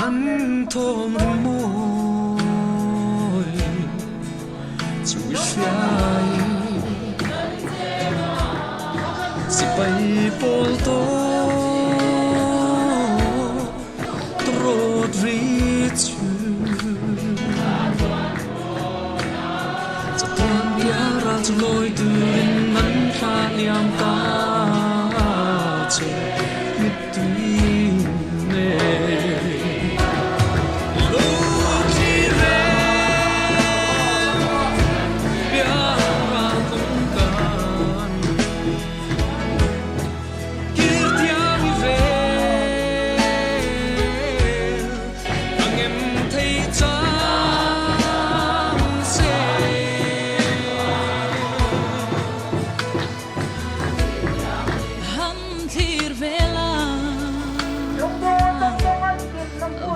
An thawm rimawi chu i hriai Sipai pawl tawh tawrawt ri chu Chatuan pialral chu lawi turin an thla liam ta che mittui nei Lungthi reng pialral kawngkan Kir thiang i vel a ngem thei chang se. Han thlir vel a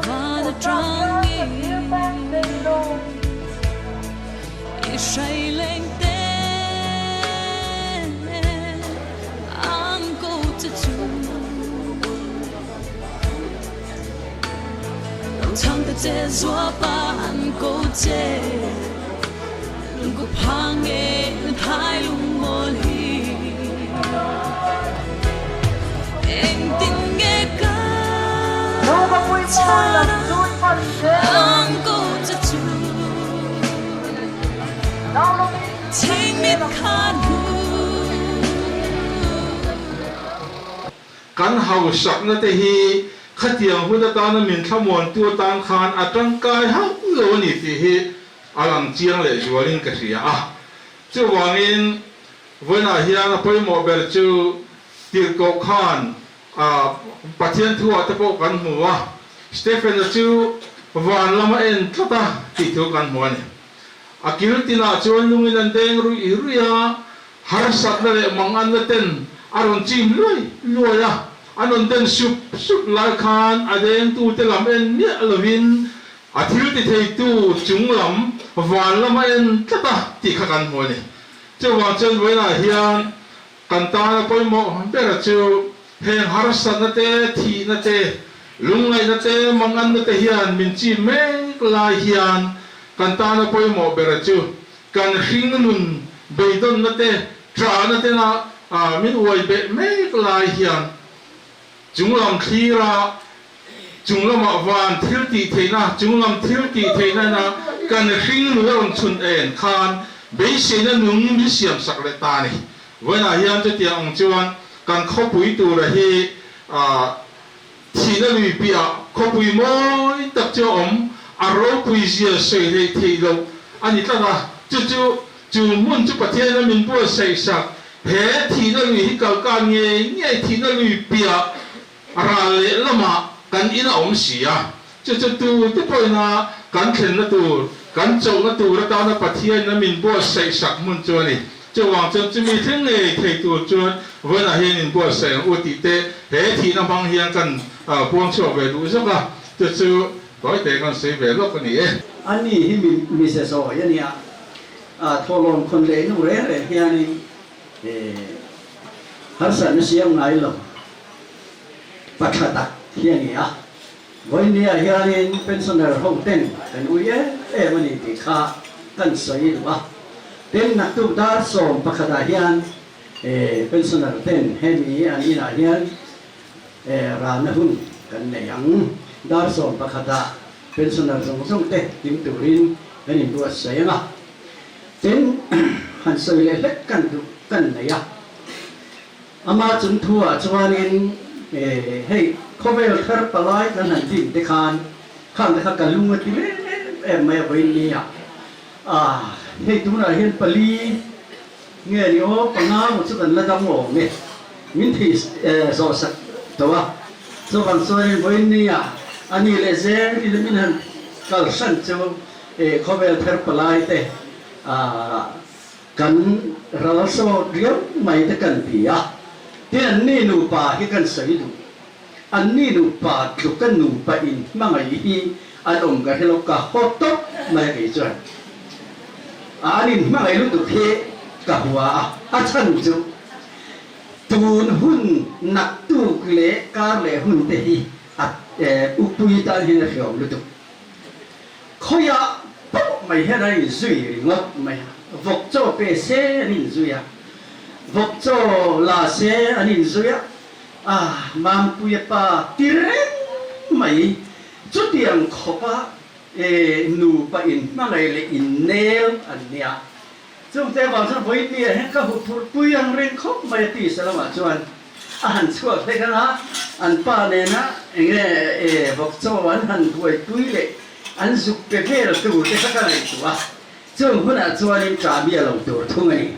van atangin i hrai leng te an ko che chu. Thang te che zua pa an ko che lung ku phang nge thai lung mawl hi engtin nge ka chhan ang ko che chu chhing mit khan hu. Kan hausakna te hi khatiang hun atana min thlamuantu atan khan a tangkai hauh lo a ni tih hi a lang chiang leh zualin ka hria a. Chuvangin vawiinah hian a pawimawh ber chu tirhkoh khan Pathian thuah te pawh kan hmu a, Stephen-a chu van lama en tlat a tih thu kan hmu a ni. A kil tinah chuan lungin an deng ruih ruih a, harsatna leh manganna ten a rawn chim luai luai a, an rawn den sup sup lai khan a dengtute lam en miah lovin a thil ti theitu chung lam van lama en tlat a tih kha kan hmu a ni. Chuvang chuan vawiinah hian kan tana pawimawh bera chu heng harsatna te, thihna te, lungngaihna te, manganna te hian min chim mek lai hian kan tana pawimawh bera chu kan hringnun beidawnna te, ṭahna tena min uai beh mek lai hian chunglam thlira chunglamah van thil tih theihna, chunglam thil tih theihna ina kan hringnun a rawn chhun en khan beiseina nung min siamsak leh ta a ni. Vawiinah hian chutiang ang chuan kan khawpui tura hi thihna lui piah khawpui mawi tak chu a awm, a ropui zia sawi hleih theih loh a ni tlat a. Chu chu chu hmun chu Pathianin a min buatsaih sak, he thihna lui hi kalkan ngei ngei thihna lui piah ral leh lamah kan in a awm si a. Chu chu tu te pawhin a kan thlenna tur, kan chauhna tur atana Pathianin a min buatsaih sak hmun chu a ni. Chuvang chuan chumi thleng ngei thei tur chuan vawiinah hian inbuatsaih ang u tih te he thihna hmang hian kan puang chhuak ve duh zawk a, chu chu tawite kan sawi ve lawk a ni e. A ni hi mi mize zawi a nia, thawhlawn khawn leh nu reng reng hianin harsatna siam ngai lo pa tha tak hi a ni a. Vawinia hianin pensioner ho ten kan ui em em a ni tih kha kan sawi duh a. Tin, naktuk dar 11 ah hian pensioner ten hemi an inah hian rana hun kan nei ang. Dar 11 ah pensioner zawng zawng te kim turin kan inbuatsaih ang a. Tin, han sawi leh hlek kan duh kan nei a. Ama chung thu ah chuanin hei khawvel thar palai kan han din te khan khang te kha ka lung a ti em em mai a vawiin ni a, ah hei tunah hian pali nge ni aw panga maw chu kan la dam awm e min thih zawh sak tawh a, chuvang chuanin vawiin ni ah a ni leh zel in min han kal hran chu khawvel thar palai te ah Kan ral sawt riau mai te kan ti a, tin anni nupa hi kan sawi duh. Anni nupa tluka nupa in hmangaih hi an awm ka hre lo, ka haw tawp mai a kei chuan. An in hmangaih lutuk hi ka hua a, a chhan chu tun hun naktuk leh kar leh hun te hi a Upui tan hian a hreawm lutuk. Khawiah pawh mai hian an inzui ringawt mai a, vawk chaw pe se an inzui a, vawk chaw la se an inzui a, ah Mampuia pa ti reng mai, chutiang khawpa nupa inhmangaih leh innel an nia. Chungte avang chuan vawiin hian ka huphurh pui ang reng khawp mai a ti Salamah chuan a han chhuak hlek ang a, an pa nena enge e vawk chaw an han buaipui leh an zuk pe vel tur te kha ka ngaihtuah a, chung hunah chuanin ṭah miah lo tur thung a ni.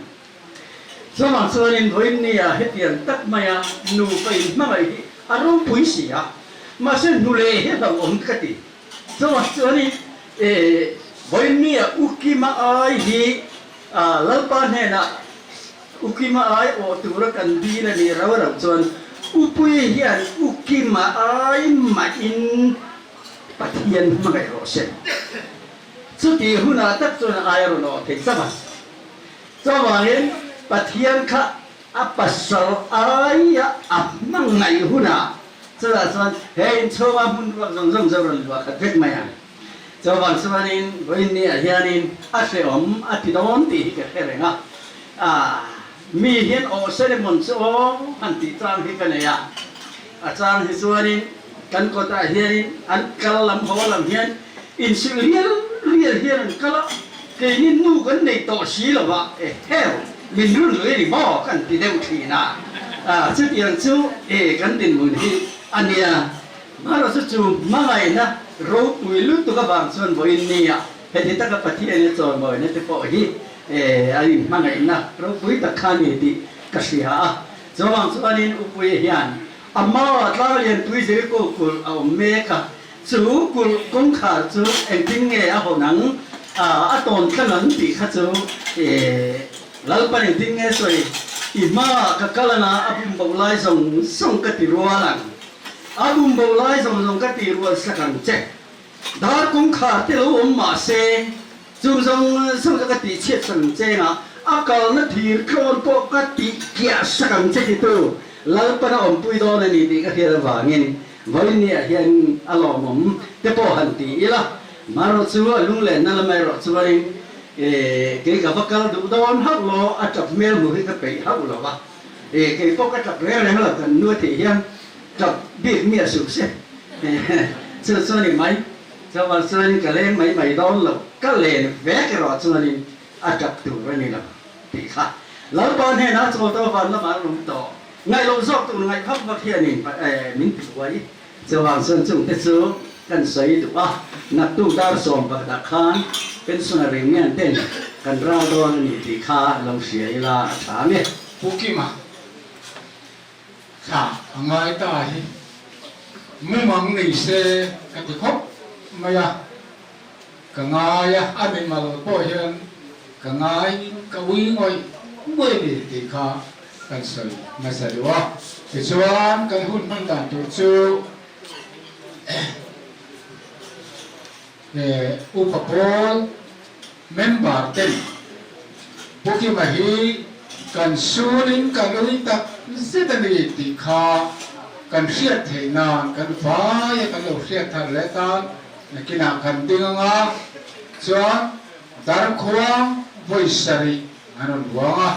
Chuvang chuanin vawiin hetiang tak maia nupa inhmangaih hi a ropui si a, mahse hnuleh hi hlauhawm ka ti. Chuvang chuanin e vawiin U Kima ai hi Lalpa hnenah U Kima ai awh tura kan dil a nih rau rau chuan U Puii hian U Kima ai mahin Pathian hmangaih rawh se. Chutih hunah tak chuan ai a rawn awh thei chauh a. Chuvangin Pathian kha a pasal aia a hmangaih hunah chutah chuan he inchhunga hmun ruak zawng zawng chu a rawn luah khat vek mai ang. Chuvang chuanin vawiinniah hianin a hrehawm a ti dawn tih hi ka hre reng a, ah mi hian aw ceremony chu aw han tih chang hi ka nei a, a chang hi chuanin kan kawtah hianin an kal lam haw lam hian insuih rial rial hian an kal a, keini nu kan nei tawh si lo va, e heu min run lui a ni maw kan ti deuh thin a, ah chutiang chu e kan dinhmun hi a nia. Hmarawh chu chu hmangaihna ropui lutuk avang chuan vawiin nia heti taka Pathian a chawimawina te pawh hi an inhmangaihna ropui tak kha a ni tih ka hria a. Chuvang chuanin Upuia hian a hmaah tlang lianpui Jeriko kulh a awm mek a, chu kulh kawngkhar chu engtin nge a hawn ang, a tawn tlang ang tih kha chu Lalpan engtin nge sawi, I hmaah ka kal anga a bumbo lai zawng zawng ka ti rual ang. A bumbo lai zawng zawng ka tih rual sak ang che. Dar kawngkhar te lo awm mah se, chung zawng zawng kha ka tih chhiat sak ang che nga, a kalna thir tlawn pawh ka tih kiah sak ang che titu Lalpan a awmpui dawn a ni tih ka hriat avangin vawiinniah hian a lawmawm te pawh han ti ila. Marawh chu a lunglenna lam erawh chuanin kei ka va kal duh dawn hauh lo, a tap hmel hmuh hi ka peih hauh lo va. E kei pawh ka tap reng reng lo kan nu a tih hian tap bik miah suh se chu chu a ni mai. Chuvang chuanin ka leng mai mai dawn lo, ka len vek erawh chuanin a tap tur a ni lo tih kha Lalpa hnenah chawl tawh van lamah an awm tawh. Ngaih loh zawk tur ngaih vak vak hianin min ti buai. Chuvang chuan chungte chu kan sawi duh a, naktuk dar 11 khan pensioner union ten kan ral dawn a ni tih kha lo hria ila a tha ang e. Pu Kima thla a ngai ta hi mumang nei se ka ti khawp mai a, ka ngai a, a mimal pawh hian ka ngaiin ka ui ngawih ngawih a ni tih kha kan sawi nasa deuh a. Tichuan kan hun hman dan tur chu Upa Pawl member ten Pu Kima hi kan sunin kan ui tak zet a ni tih kha kan hriat theih nan kan vaia kan lo hriat thar leh tan nakinah kan ding ang a, chuan Darkhuang vawi sarih an rawn buang a,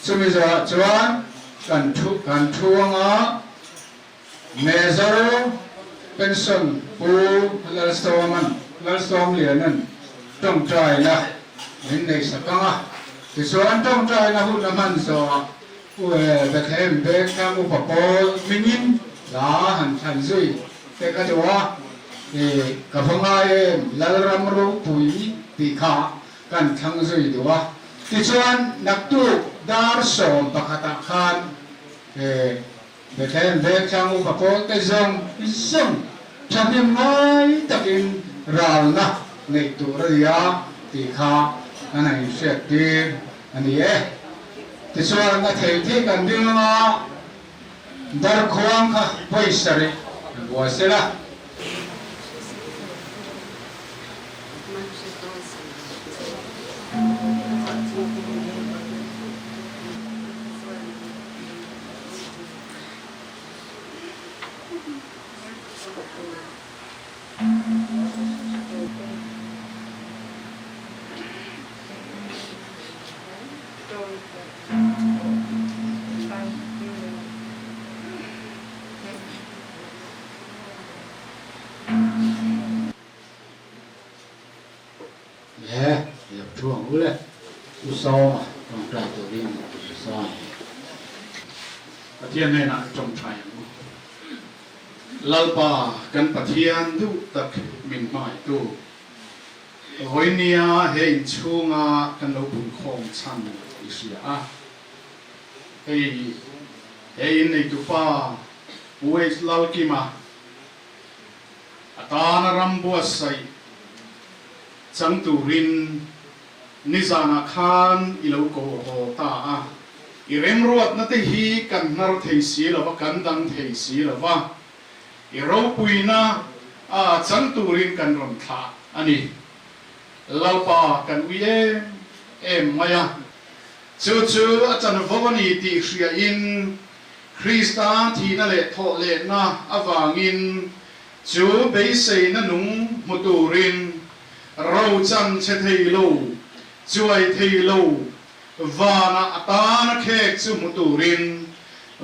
chumi zawhah chuan kan thu kan thu ang a, Major pension Pu Lalsawma'n Lalsawmliana'n tawngtaina min neih sak ang a, tichuan tawngtaina hun a hman zawhah U Bethlehem Vengthlang Upa Pawl hmingin hla han thlan zui te ka duh a, i ka va ngai em Lalram ropui tih kha kan thlang zui duh a, tichuan naktuk dar 11 ah khan Bethlehem Vengthlang Upa Pawl te zawng zawng thahnem ngai takin ralna neih tur a ni a tih kha kan han inhriat tir a ni e. Tichuan a thei thei kan ding anga darkhuang kha pawisa rih an buai sela. Le, i lo thu ang u le. U Sawma tawngtai turin i sawn. Pathian hnenah i tawngtai ang u. Lalpa kan Pathian duh tak min hmangaihtu, vawinia he inchhunga kan lo punkhawm chhan i hria a. Hei he inneitupa Pu H Lalkima a tana ram buatsaih chang turin nizanah khan i lo ko haw ta a. I remruatna te hi kan hnar thei si lo va, kan dang thei si lo va, i ropuina a chang turin kan rawn thlah a ni. Lalpa kan ui em em mai a. Chu chu a chanvo a ni tih hriain Krista thihna leh thawhlehna avangin chu beiseina nung hmu turin rochan che thei lo, chuai thei lo, vanah a tana khek chu hmu turin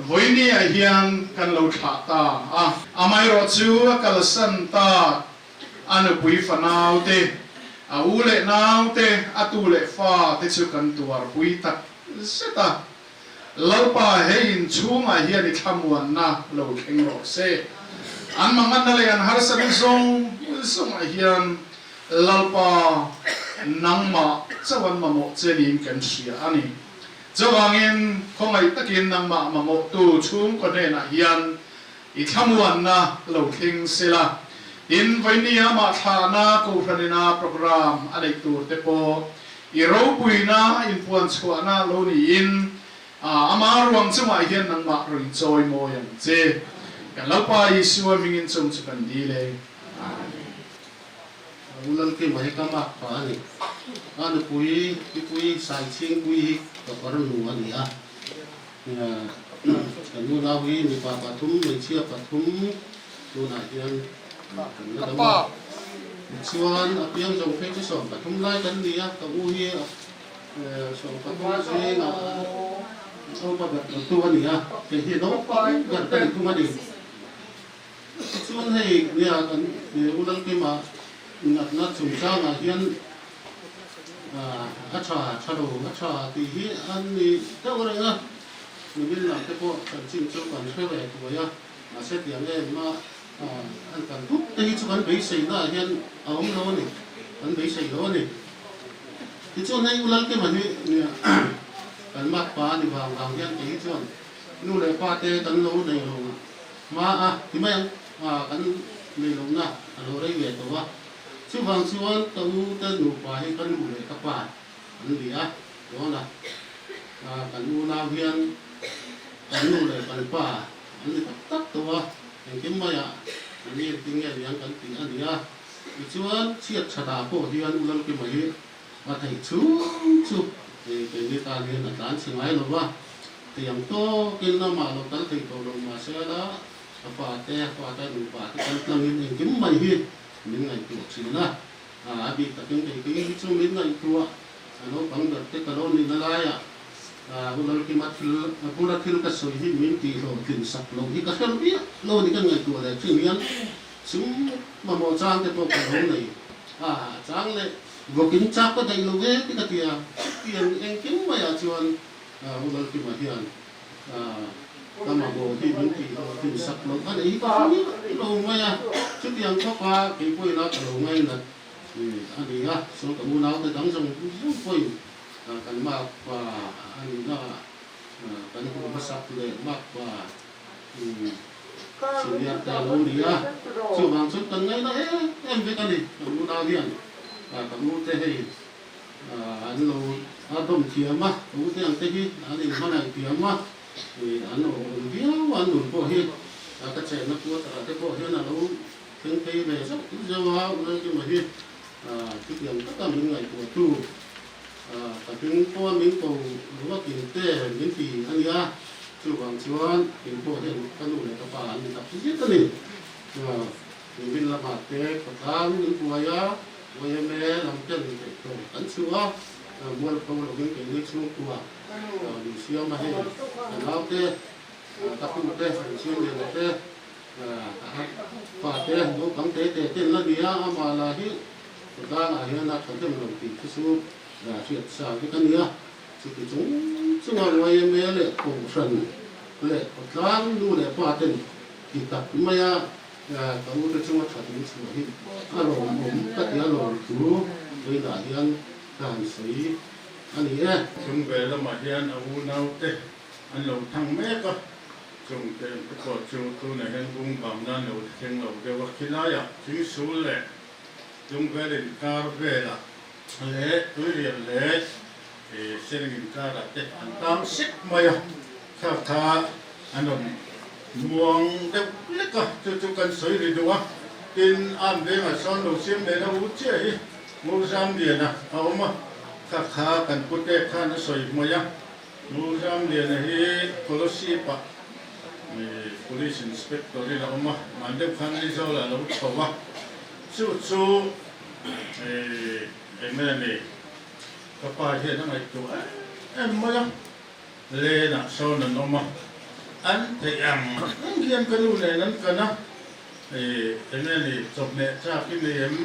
vawinia hian kan lo thlah ta a. Amaherawh chu a kalsan tak a nupui fanaute, a u leh naute, a tu leh fate chu kan tuarpui tak zet a. Lalpa hei in chhungah hian i thlamuanna lo thleng rawh se. An manganna leh an harsatna zawng zawngah hian Lalpa nangmah chauh an mamawh che niin kan hria a ni. Chuvangin khawngaih takin nangmah mamawhtu chhungkaw hnenah hian i thlamuanna lo thleng sela. Tin, vawinia mahthlahna Kohhranina programme a neih tur te pawh I ropuina inpuanchhuahna lo niin ama ruang chungah hian nangmah rawn chawi mawi ang che. Kan Lalpa Isua hmingin chung chu kan dil e. Amen. U Lalkima hi ka mak pah a ni. A nupui Pipui Saichhingpui hi ka farnu a ni a. Ka nu nau hi mipa pathum, hmeichhia pathum tunah hian kan la dam a. Tichuan a piang zawng phei chu 13 lai kan ni a, ka u hi 13 zingah upa ber tu a ni a, kei hi naupang ber ka ni thung a ni. Tichuan hei nia kan u Lalkima natna chungchangah hian a tha tha lo a tha tih hi an ni deuh reng a, nimin lam te pawh chanchin chu kan hre ve thuai a, mahse tiang em a an kan dup te hi chu kan beiseina ah hian a awm lo a ni, kan beisei lo a ni. Tichuan hei u Lalkima hi nia kan makpa a ni vang vang hian kei hi chuan nu leh pa te kan lo nei lo hma a ti mai ang kan nei lohna a lo rei ve tawh a. Chuvang chuan ka u te nupa hi ka nu leh ka pa an ni a, tuna kan unau hian kan nu leh kan pa an ni tak tak tawh a, engkim maiah an ni engtin nge niang kan tih a ni a. Tichuan chhiat thatah pawh hian u Lalkima hi a theih chhung chu keini tan hian a tlan chhe ngai lo va, tiang tawkin amah lo kal thei tawh lo mahse la a fate, a fate nupa te kal tlangin engkim mai hi Min ngaihtuah thin a, a bik takin kei kei hi chu min ngaihtuah a naupang ber te ka lo nihna laiah U Lalkima thil a bula thil ka sawi hi min tihhlawhtlin sak loh hi ka hre miah lo a ni kan ngaihtuah leh thin hian sum mamawh chang te pawh ka lo nei a, a chang leh vawkin chak ka daih lo ve ti ka ti a, chutiang engkim maiah chuan U Lalkima hian Ka mamawh hi min tih hlawhtlin sak loh a nei hi ka hre miah lo mai a, chutiang khawpa kei pawhin a ka lo ngainat a ni a, chuan ka unaute dang zawng zawng pawhin kan makpa a nihna kan hmuh hmasak leh makpa senior te a lo ni a, chuvang chuan kan ngaina em em vek a ni kan unau hian ka ute hei. An lo a dawm thiam a, ka ute ang te hi an inhmangaih thiam a, an awm viau a, an nun pawh hi ka chenna quarter-ah te pawh hian a lo thleng phei ve zauh zauh a, u Lalkima hi chutiang taka min ngaihtuahtu ka hming pawh min ko ruatin te min ti a nia, chuvang chuan kei pawh hian ka nu leh ka pa an ni tak zet a ni. Nimin lamah te khawtlang min buai a, yma lam ten theih tawh kan chhuah a, mualpho lovin keini chhungkua min siam a hei ka naute, ka pute, min siam lian te, ka fate, naupang te te ten la nia, amah lah hi khawtlangah hian a thahnem lo tih khi chu hriat sa vek a nia. Chuti chung chunga yma leh Kohhran leh khawtlang nu leh pa ten ti tak maia ka u te chunga that min chhuah hi a lawmawm ka ti a lawm thu vawiinah hian ka han sawi a ni e. Chung ve lamah hian a unaute an lo thang mek a, chung te te pawh chu tunah hian bung vang nan lo thleng lo deuh a, khilaiah thingsul leh Lungvel inkar velah leh tuirial leh Sering inkarah te an tang sek mai a, kha kha an rawn muang deuh lek a, chu chu kan sawi ri duh a, tin am vengah sawn lo siam leh na u chiah hi Nguzamliana a awm a, kha kha kan pute khan a sawi hmawih a, Nguzamliana hi Kolosip-ah Police Inspector in a awm a, man deuh khan Aizawlah a lo chho a, chu chu eng nge ni? Ka pa hian a ngaihtuah em em mai a, lenah sawn an awm a, an theih ang ang hian ka nu nen an kan a, ih eng nge ni chawhmeh chak i nei em?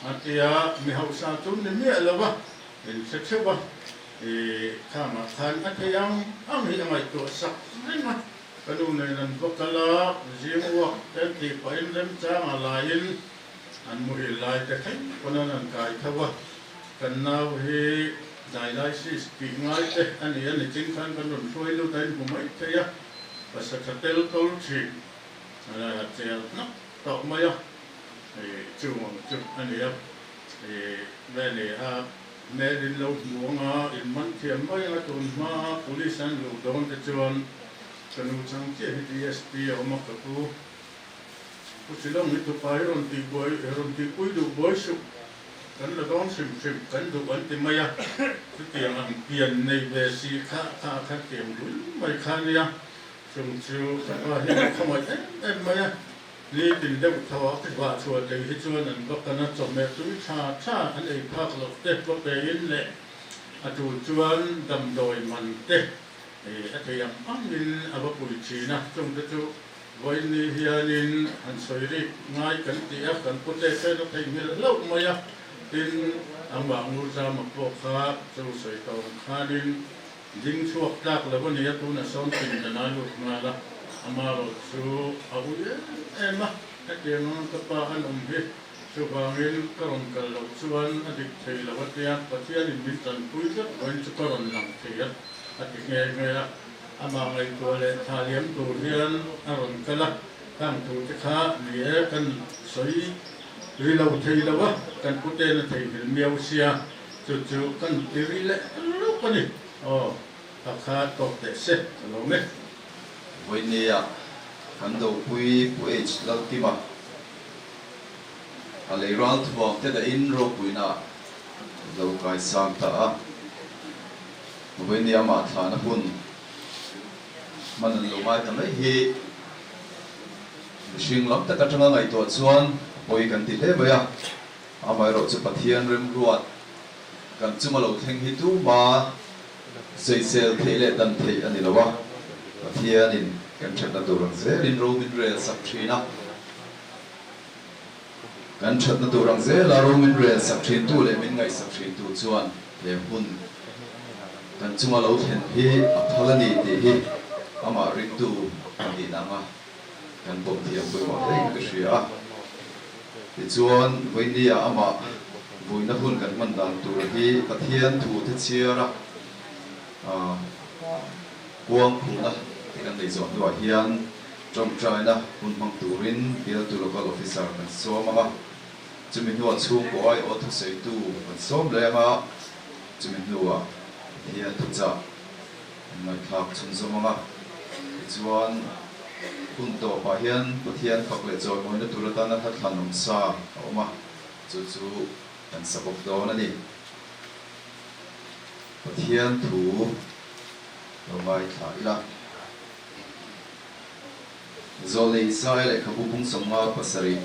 a ti a, mi hausa chu ni miah lo a, in hre theuh a, ih khangah khan a theih ang ang hi a ngaihtuah sak reng a, ka nu nen an va kal a, zing uak te an tih pahin remchang a laiin an muhil lai te thleng pawn an han kai tho a. Kan nau hi dialysis tih ngai te a ni a, nichin khan kan rawn hruai lut a inhmu mai thei a, pasa tha tel tawl thin a chel hnap tawh mai a, ih chung ang chu a ni a, ih nge ni a hmel in lo hmu ang a, in man thiam mai ang a, tun hma police an luh dawn te chuan ka nu chang chiah hi DSP a awm a ka pu, Pu Shillong hi tupa hi rawn tih buai rawn tihpui duh buai suh. Kan la dawn hrim hrim, kan duh an ti mai a, chutiang ang pian nei ve si kha kha a khat tiang bul mai kha a nia, chung chu ka pa hian a khawngaih em em mai a, nitin deuh tho a ka vah chhuah thei hi chuan an va kan a, chawhmeh tui tha tha an ei phak loh te va pe in leh a tul chuan damdawi man te a thei ang angin a va pui thin a, chung te chu Vawiin hianin han sawi rik ngai kan ti a, kan pute khen a theihnghilh hlauh mai a, tin amah Ngurjama pawh kha chu sawi tawh ang khanin ding chhuak tlak lo a ni a, tunah sawn pindan a lut nghal a, amaherawh chu a ui em em a, hetiang anga ka pa an awm hi chuvangin ka rawn kal loh chuan a dik thei lo a tia, Pathianin min tanpui tlat vawiin chu ka rawn lang thei a, a ti nghe nghe a. Amah ngaihtuah leh thla liam tur hian a rawn kal a, khang thu te kha ni e kan sawi ri lo thei lo a, kan puten a theihnghilh miau sia, chu chu kan ti ri leh lawk a ni. Aw, kha kha tawk teh se ka lo me. Vawinia kan dopui Pu H Lalkima a lei ral thuam te dahin ropuina lo kaisang ta a. Vawinia mah thlahna hun hman an lo ngai ta mai hi mihring lam tak atanga ngaihtuah chuan a pawi kan ti hle mai a, amaherawh chu Pathian remruat kan chunga lo thleng hi tuma sawisel theih leh dan theih a ni lo a, Pathianin kan thatna tur ang zelin ro min rel sak thin a, kan thatna tur ang zela ro min rel sak thintu leh min ngaihsak thintu chuan He hun kan chunga lo thlen hi a phal a ni tih hi amah ringtu a nih anga kan pawm thiam pawimawh hlein ka hria a. Tichuan, Vawinia amah vuina hun kan hman dan tur hi Pathian thu te chhiar a, kuang khuhna te kan nei zawh hnuah hian tawngtaina hun hmang turin bialtu Local Officer kan sawm ang a. Chumi hnuah chhungkaw aiawh thusawitu kan sawm leng a, chumi hnuah Pathian thuchah an ngaihthlak chhunzawm ang a. Tichuan, hun tawpah hian Pathian fak leh chawimawina tur atana hla thlan awm sa a awm a, chu chu kan sa bawk dawn a ni. Pathian thu lo ngaithla ila. Zawlnei Isaia lehkhabu bung 57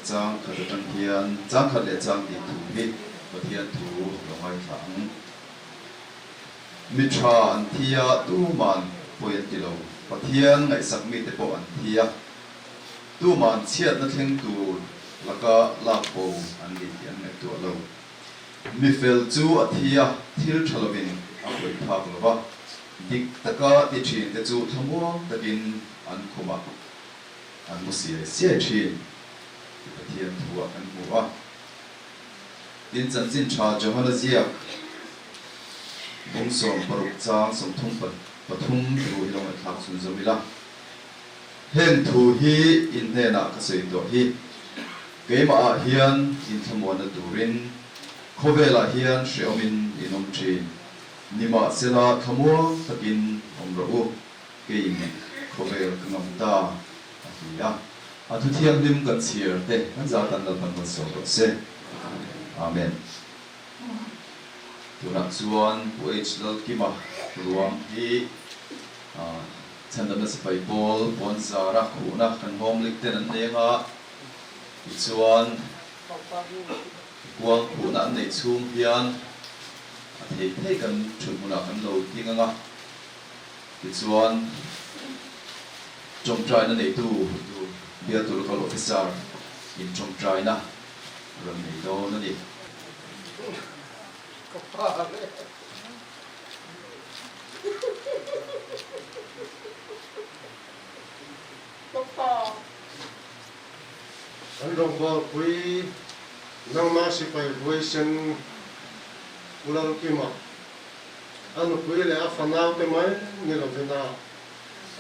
chang khat atang hian chang khat leh chang tih thu hi Pathian thu lo ngaithla ang. Mi tha an thi a, tuman pawi an ti lo. Pathian ngaihsak mite pawh an thi a, tuman chhiatna thleng tur laka lak bo an ni tih an ngaihtuah lo. Mi fel chu a thi a, thil tha lovin a khawih phak lo va, dik taka ti thin te chu thlamuang takin an khumah an mu siai siai thin tih Pathian thuah kan hmu a. Tin, chanchin tha Johana ziak bung 60 chang 33 thu hi lo ngaihthlak chhunzawm ila. Heng thu hi in hnenah ka sawi tawh hi, keimahah hian inthlamuanna turin khawvelah hian hrehawmin in awm thin. Nimahsela thlamuang takin awm rawh u, keiin khawvel ka ngam ta, a ti a. A thu thianghlim kan chhiar te kan zat an Lalpan rawn sawi rawh se. Amen. Tunah chuan Pu H. Lalkima ruang hi Chhandamna Sipai Pawl Puanzara khuhna kan hawng lik ten an nei anga, tichuan kuang khuhna an neih chhung hian a thei thei kan thut hmunah kan lo ding anga, tichuan tawngtaina neitu bialtu local officer in tawngtaina rawn nei dawn a ni. Kan rawngbawlpui nangmah sipai huaisen Pu Lalkima, a nupui leh a fanaute mai ni lovin a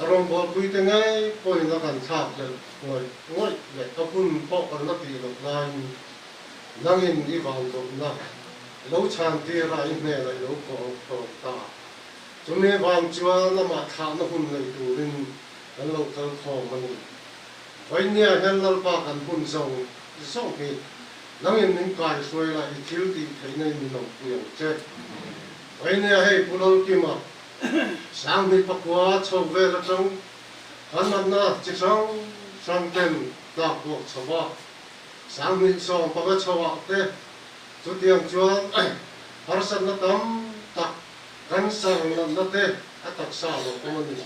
a rawngbawlpuite ngei pawhin a kan thlak hlelh ngawih ngawih leh a hun pawh kan la tih loh laiin nangin i vanduhna lo chhan tir a i hnenah i lo kawng tawp ta. Chumi vang chuan amah thlahna hun nei turin kan lo kal khawm a ni. Vawinia hian Lalpa kan hun zawng zawng hi nangin min kaihruai la i thil tih theihna in min awmpui ang che. Vawinia hei Pu Lalkima 2009 chho vel atang kan natna chi hrang hrang ten tlak buak chho a, 2015 chho ah te Chutiang chuan harsatna tam tak cancer natna te a taksa a lo awm a ni.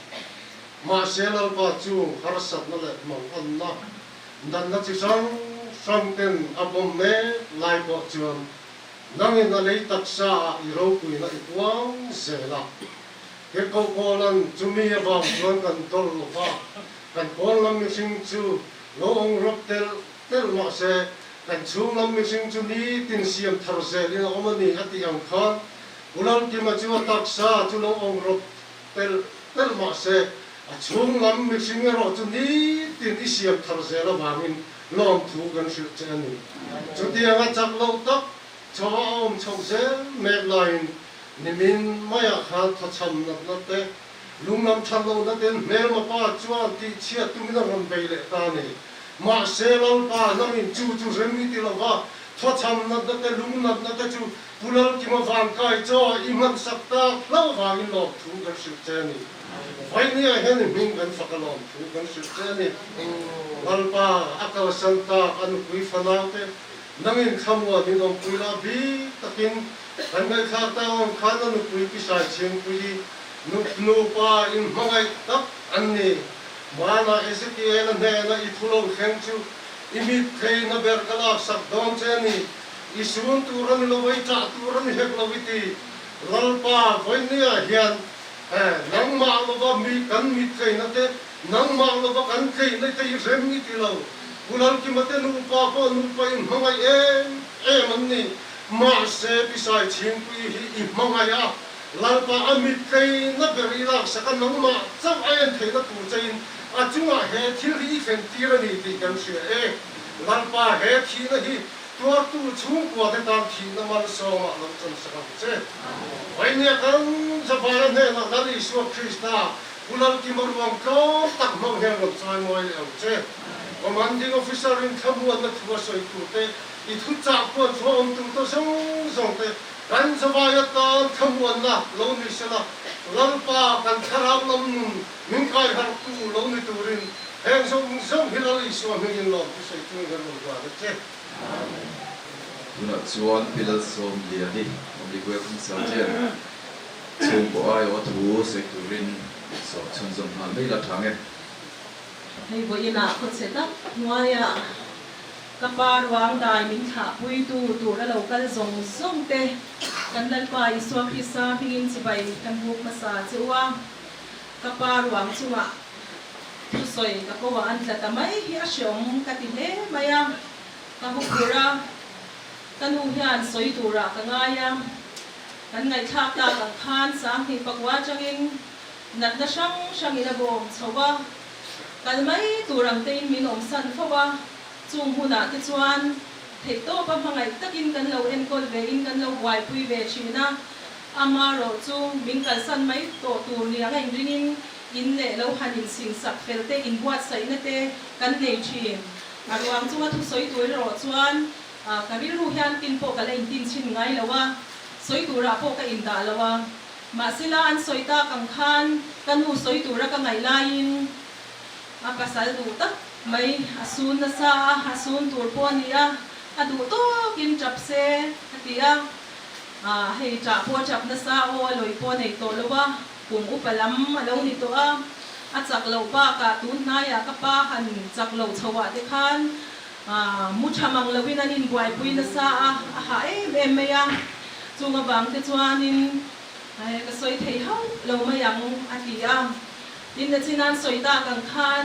Mahse Lalpa chu harsatna leh manganna natna chi hrang hrang ten a bawm mek lai pawh chuan nangin a lei taksa ah i ropuina i puang zel a. He kohpawlan chumi avang chuan kan tawlh lo va, kan pawn lam mihring chu lo awng rawp telh Telh mahse, kan chhung lam mihring chu nitin siam thar zelin a awm a ni a tih ang khan Pu Lalkima chu a taksa chu lo awm rawp telh telh mahse, a chhung lam mihring erawh chu nitin i siam thar zel avangin lawmthu kan hrilh che a ni. Chutiang a chak loh tak chho a awm chhoh zel mek laiin nimin maiah khan thawchham natna te, Lunglam that lohna ten hmelma pa chuan tihchhiat tumin a rawn bei leh ta a ni. Mahse, Lalpa nangin chu chu rem i ti lo va, thawchham natna te, lung natna te chu Pu Lalkima vankai chaw i hmansak tak hlauh vangin lawmthu kan hrilh che a ni. Vawinia hian i hming kan fak a lawmthu kan hrilh che a ni. Lalpa, a kalsan tak a nupui fanaute nangin thlamuan in awmpui la bik takin kan ngaihthlak tak ang khan a nupui Pisai Chhingpuii Nupa inhmangaih tak an ni. Hmanah Ezekiel-a hnena i thu lo thleng chu i mit theihna ber ka laksak dawn che a ni. I sun tur a ni lo va, i ṭah tur a ni hek lo i ti. Lalpa, vawinia hian nangmah lova mi kan mit theihna te, nangmah lova kan theihna te i rem i ti lo. Pu Lalkima te nupa pawh nupa inhmangaih em em an ni. Mahse, Pisai Chhingpuii hi i hmangaih a. Lalpa a mittlei na ber i laksak a, nangmah chauh a en theihna tur chein a chungah he thil hi i thlen tir a ni tih kan hria e. Lalpa he thihna hi tuartu chhungkua te tan thihna malsawmah lo chansak ang che. Vainia kan Zavaia hnenah Lal Isua Krista Pu Lalkima ruang tlawm tak hmang hian rawn chai mawi leh ang che. Commanding Officer in thlamuanna thu a sawi tur te, i thuchah puan chhuah awm tur te zawng zawng te, Kan zavai atan thlamuanna lo ni sela. Lalpa kan thlarau lam nun min kai harhtu lo ni turin heng zawng zawng hi Lal Isua hmingin lawm chu sawi chungin kan rawn hlan a che. Amen. Tunah chuan Pi Lalsawmliani Public Welcome Sergeant chhungkaw aiawh a thu sawi turin sawm chhunzawm nghal mai la tha nge. Hei vawiinah khawchhe tak hnuaiah ka pa ruang dai min thlahpuitu tur a lo kal zawng zawng te kan Lalpa Isua Krista hmingin chibai kan buk hmasa che u a, ka pa ruang chungah thusawi ka ko ah an tla ta mai hi a hreawm ka ti hle mai a, ka huphurh a, ka nu hian sawi turah ka ngai a, kan ngaihthlak tak ang khan 2009 atangin Natna hrang hrangin a bawm chho a, kal mai tur ang tein min awmsan fo a, chung hunah te chuan theihtawpa hmangaih takin kan lo enkawl vein kan lo buaipui ve thin a, amarawh chu min kalsan mai tawh tur ni anga inringin in leh lo han insingsak fel te inbuatsaihna te kan nei thin. A ruang chunga thusawi tur erawh chuan ka rilru hian tin pawh ka la intin chhin ngai lo a, sawi turah pawh ka indah lo a. Mahsela an sawi tak ang khan ka nu sawi tura ka ngaih laiin a pasal duh tak mai a sun nasa a, a sun tur pawh a ni a, a duh tawkin tap se a ti a, hei tah pawh a tap nasa aw a lawih pawh a nei tawh lo a, kum upa lam a lo ni tawh a, a chak loh bakah tun hnaiah ka pa han chak loh chhoah te khan mu tha mang loin an inbuaipui nasa a, a hah em em mai a. Chung avang te chuanin ka sawi thei hauh lo mai ang a ti a. Tin, na chinan sawi tak ang khan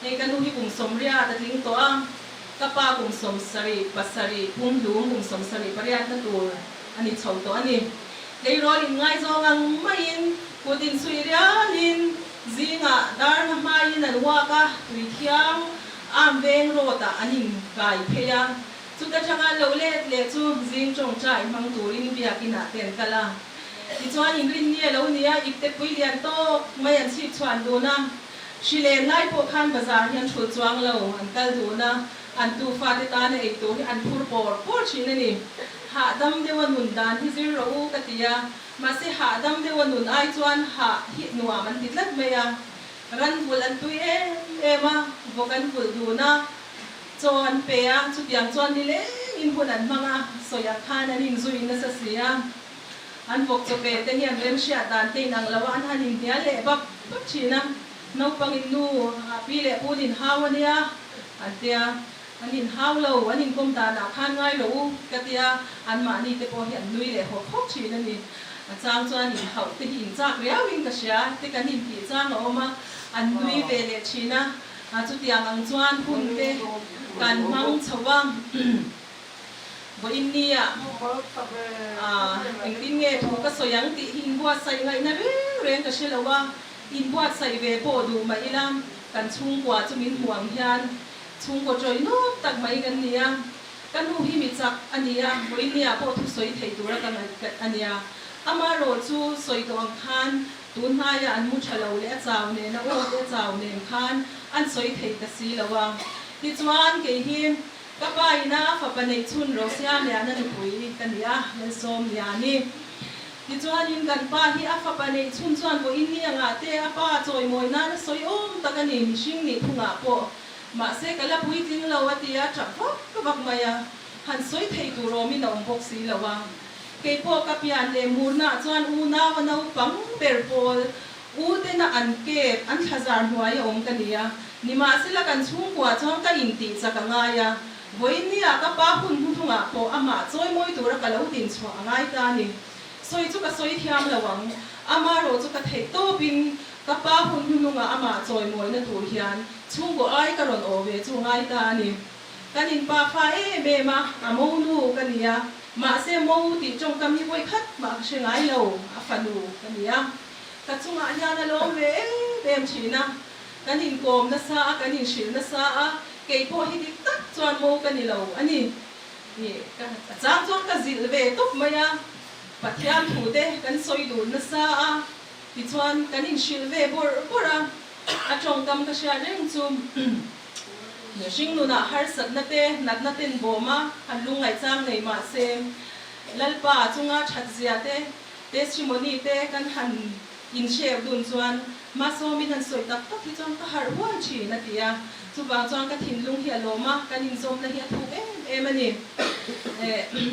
hei ka nu hi kum 80 a tling tawh a, ka pa kum 77, pumhlum kum 78 na tur a ni chho tawh a ni. Tleirawl inngaizawng ang maiin kut insuih rialin zingah dar nga hmaiin an walk a, tui thiang am veng road ah an inkai phei a. Chuta tanga lo let leh chu zing tawngtai hmang turin biakinah te an kal a. Tichuan inrinni a lo ni a, ipte pui lian tawk mai an chhip chhuan dun a. Hri len lai pawh khan bazar hi an thulh chuang lo, an kal dun a, an tufa te tana ei tur hi an phur pawr pawr thin a ni. Hahdam deuha nun dan hi zir rawh u ka ti a, mahse hahdam deuha nun ai chuan hah hi nuam an ti tlat mai a. Ran vulh an tui em em a, vawk an vulh dun a. Chaw an pe a, chutiang chuan ni lengin hun an hmang a, sawi ang khan an inzui nasa si a. An vawk chaw pe te hian remhriat dan te inang lo a, an han inhnial leh bap bap thin a. Naupangin nu, pi leh pun inhau a nia, an tia. An inhau lo, an inkawm danah khan ngai lo u, ka tia. Anmahni te pawh hi an nui leh hawk hawk thin a ni. A chang chuan inhauh te hi inchak riauin ka hria, te kan intih chang a awm a, an nui ve leh thin a. A chutiang ang chuan hun te kan hmang chho a, vawiin nia engtin nge thu ka sawi ang tih hi inbuatsaih ngaihna reng reng ka hre lo a, inbuatsaih ve pawh duh mah ila kan chhungkua chu min hmuh ang hian chhungkaw tawih nawk tak mai kan ni a, ka nu hi mi chak a ni a, vawiin nia pawh thu sawi thei tura ka ngaih a nia, amarawh chu sawi tawh ang khan Tun hnaia an mu tha lo leh a chau nen a aw te a chau nen khan an sawi thei ta si lo a. Tichuan kei hi ka pa ina fapa neih chhun Rosiamliana nupui ka ni a, Lalsawmliani. Tichuanin kan pa hi a fapa neih chhun chuan vawiin ni angah te a pa chawimawi nan a sawi awm tak a ni, mihring nih phungah pawh. Mahse ka la puitling lo a ti a, tap vak vak mai a, han sawi thei tur awmin a awm bawk si lo a. Kei pawh ka pian leh murnaah chuan unau a naupang ber pawl u tena an kep, an thlazar hnuai a awm ka ni a. Nimahsela kan chhungkua chuan ka intih chak a ngai a, vawiinniah ka pa hun hnuhnungah pawh amah chawimawi tura ka lo dinchhuah a ngai ta a ni. Sawi chu ka sawi thiam lo ang, amarawh chu ka theih tawpin ka pa hun hnuhnungah amah chawimawina tur hian chhungkaw ai ka rawn aw ve chu a ngai ta a ni. Kan inpa fa em em a, a monu ka ni a, mahse mo tih tawngkam hi vawi khat mah ka hre ngai lo, a fanu ka ni a. Ka chungah hian a lawm ve em em thin a, kan inkawm nasa a, kan inhrilh nasa a, kei pawh hi dik tak chuan mo ka ni lo a ni. Ih, ka chang chuan ka zilh ve tawp mai a, Pathian thu te kan sawi dun nasa a, tichuan kan inhrilh ve bawrh bawrh a, a tawngkam ka hriat reng chu. Mihring nunah harsatna te, natna ten bawm a, han lungngaihchang nei mah se, Lalpa chunga thatzia te, testimony te kan han In share dun chuan Masawmin han sawi tak tak hi chuan ka harh huai thin a ti a, chuvang chuan ka thinlung hi a lawm a, kan inzawmna hi a thuk em em a ni.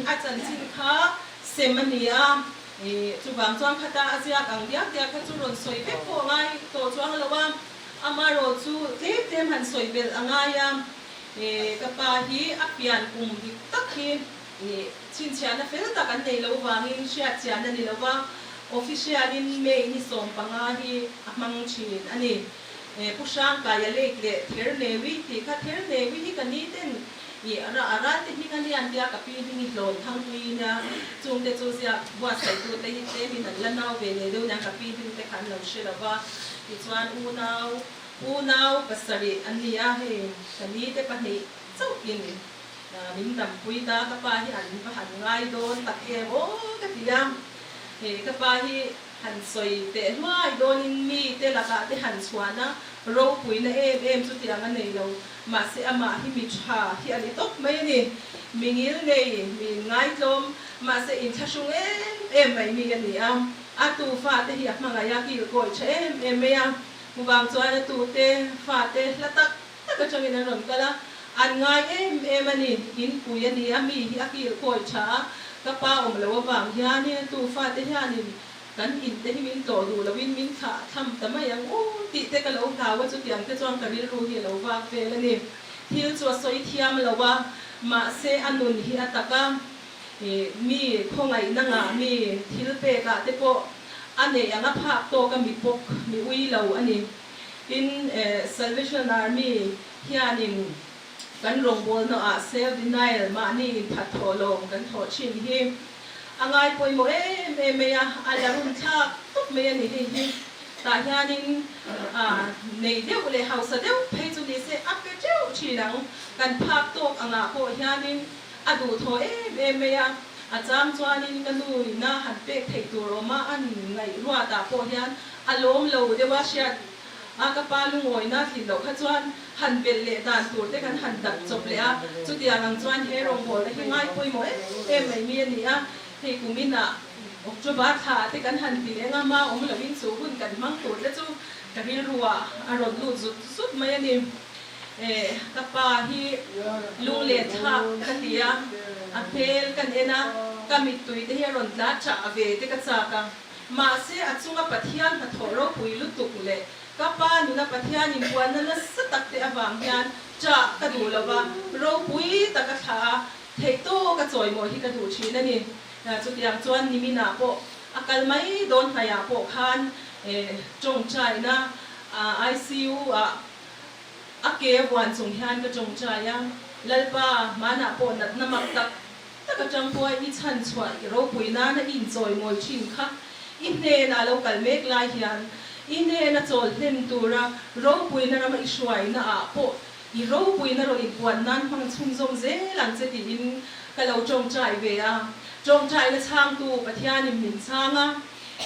A chanchin kha sem a ni a, chuvang chuan khata a ziak ang diak diak kha chu rawn sawi vek pawh a ngai tawh chuang lo a, amaherawh chu tlem tlem han sawi belh a ngai a, ka pa hi a pian kum dik tak hi Chhinchhiahna fel tak an nei lo vangin hriatchian a ni lo va, official-in May ni 15 hi a hmang thin a ni. Pu Hrangkaia lake leh Thernewi tih kha Thernewi hi ka ni ten i a ralte hming a lian tia ka pi hming i hlawn thangpui nia, chungte chu ziak buatsaihtu te hi tlemin an la nau ve leh deuh nia ka pi hming te kha an lo hre lo va, tichuan unau unau pasarih an ni a, hei ka ni te pahnih chauhin Min dampui ta, ka pa hi an va han ngai dawn tak em aw ka ti a, he ka pa hi han sawi teh hluai dawnin mi te lakah te han chhuan a, ropuina em em chu tiang a nei lo, mahse amah hi mi tha hi a ni tawp mai a ni, mi ngil nei, mi inngaihtlawm, mahse inthlahrung em em mai mi a ni a, a tu fate hi a hmangaih a, kilkawi tha em em mai a, chuvang chuan a tute fate hla tak tak atangin an rawn kal a, an ngai em em a ni, inpui a ni a, mi hi a kil kawi tha a, ka pa awm lo avang hianin a tu fate hianin kan in te hi min tlawh duh loin min thlah tham ta mai ang u tih te ka lo hlau a, chutiang te chuan ka rilru hi a lo vak vel a ni. Thil chu a sawi thiam lo a, mahse a nun hi a tak a, mi khawngaihna ngah mi thil pekah te pawh a neih ang a phak tawk a mi pawk mi ui lo a ni. Tin, Salvation Army hianin kan rawngbawlna ah self denial, mahni inphat thawh lawm kan thawh thin hi a ngai pawimawh em em mai a, a la run thlak tawp mai a ni hei hi. Tah hianin nei deuh leh hausa deuh phei chu ni se a pe teuh thin ang. Kan phak tawk angah pawh hianin a duhthawh em em mai a, a chang chuanin ka nu nihna han pek theih tur awma an ngaihruatah pawh hian A lawm lo deuh a hriat a, ka pa lungawina thlin loh kha chuan han belh leh dan tur te kan han dap chawp leh a, chutiang ang chuan he rawngbawlna hi ngai pawimawh em em mai mi a ni a, hei kum inah October thla te kan han ti leh ngam a, awm loin chu hun kan hmang tur te chu ka rilru ah a rawn lut zut zut mai a ni. Ka pa hi lunglen thlak ka ti a, a hmel kan en a, ka mittui te hi a rawn tla chah ve te ka chak a. Mahse, a chunga Pathian hnathawh ropui lutuk leh ka pa nuna Pathian inbuanna nasa tak te avang hian ṭah ka duh lo va, ropui taka thlah a, theih tawka chawimawi hi ka duh ṭhin a ni. Chutiang chuan niminah pawh a kal mai dawn hnaihah pawh khan ṭawngṭaina ICU-ah a ke a vuan chung hian ka ṭawngṭai a, Lalpa, hmanah pawh natna mak tak Tak atang pawh i chhan chhuah i ropui nana i inchawimawi thin kha i hnena lo kal mek lai hian i hnena chawl hlen tura ropuina rama i hruaina ah pawh i ropuina rawn inpuan nan hmang chhunzawm zel ang che tiin ka lo tawngtai ve a. Tawngtaina chhangtu Pathianin min chhang a,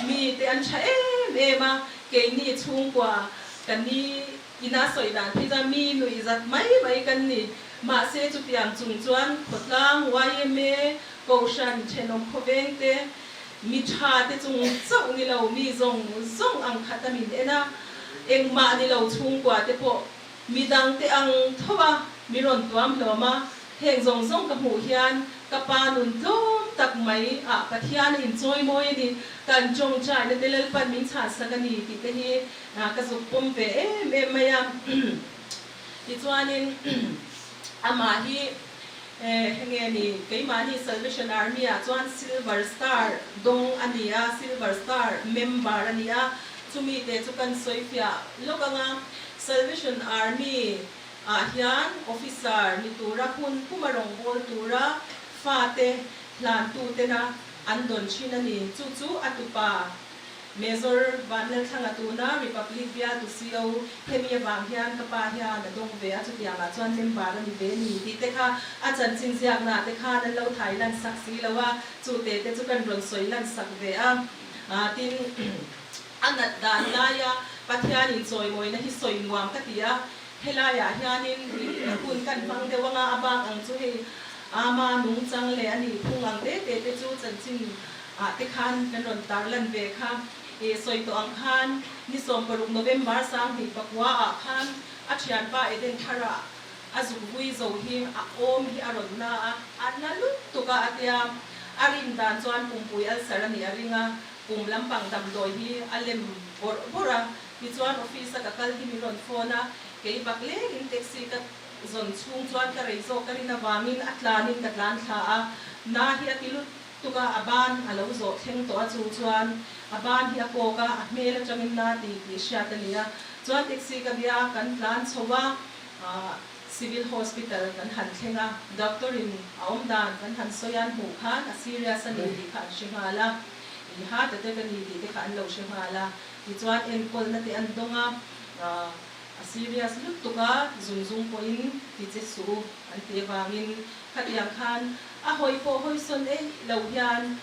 mite an tha em em a, keini chhungkua ka ni Ina sawi dan phei chuan mi nuih zat mai mai kan ni. Mahse chutiang chung chuan khawtlang, yma, Kohhran, thenawm khawveng te, mi tha te chung chauh ni lo, mi zawng zawng ang khat a min en a, engmah ni lo chhungkua te pawh mi dang te ang tho a mi rawn tuam hlawm a, heng zawng zawng ka hmuh hian ka pa nun tlawm tak mai ah Pathian a inchawi mawi a ni, kan tawngtaina te Lalpan min chhansak a ni tih te hi Ka zuk pawm ve em em mai a, tichuanin amah hi henge ni keimahni Salvation Army ah chuan Silver Star dawng a ni a, Silver Star member a ni a, chumi te chu kan sawi fiah lawk ang a, Salvation Army ah hian officer ni tura hun puma rawngbâwl tura fate hlantutena an dawn thin a ni, chu chu a tupa Major Vanlalthlanga tuna Republic bialtu CO hemi avang hian ka pa hian a dawng ve a, chutiangah chuan member a ni ve ni tih te kha a chanchin ziaknaah te khan an lo thai lan sak si lo a, chu te te chu kan rawn sawi lan sak ve a. Tin, a nat dan laia Pathianin chawimawina hi sawi nuam ka ti a, helaiah hianin hun kan hmang deuh anga a bak ang chu hei ama nungchang leh a nihphung ang te te te chu chanchin ah te khan kan rawn tar lan ve kha. I sawi tawh ang khan ni 16 November 2009 ah khan a thianpa Eden Thara a zuk vui zo hi a awm hi a rawn na a, a na lutuk a a tia. A rin dan chuan pumpui ulcer a nih a ring a, pum lampang damdawi hi a lem bawrh bawrh a. Tichuan office a ka kal hi min rawn phone a, kei bak lengin taxi ka zawn chhung chuan ka rei zawk ka rin avangin a tlanin ka tlan thla a, na hi a ti lutuk a, a ban a lo zawh thleng tawh a chu chuan a ban hi a kawk a, a hmel atangin na ti tih hriat a ni a. Chuan taxi ka bia a, kan tlan chho a, Civil Hospital kan han thleng a, doctor in a awm dan kan han sawi a, an hmuh khan a serious a ni tih kha an hre nghal a, i heart attack a ni tih te kha an lo hre nghal a. Tichuan enkawlna te an dawng a, a serious lutuk a, zung zung pawhin ti che suh u an tih avangin khatiang khan a hawi pawh hawi sawn eih lo hian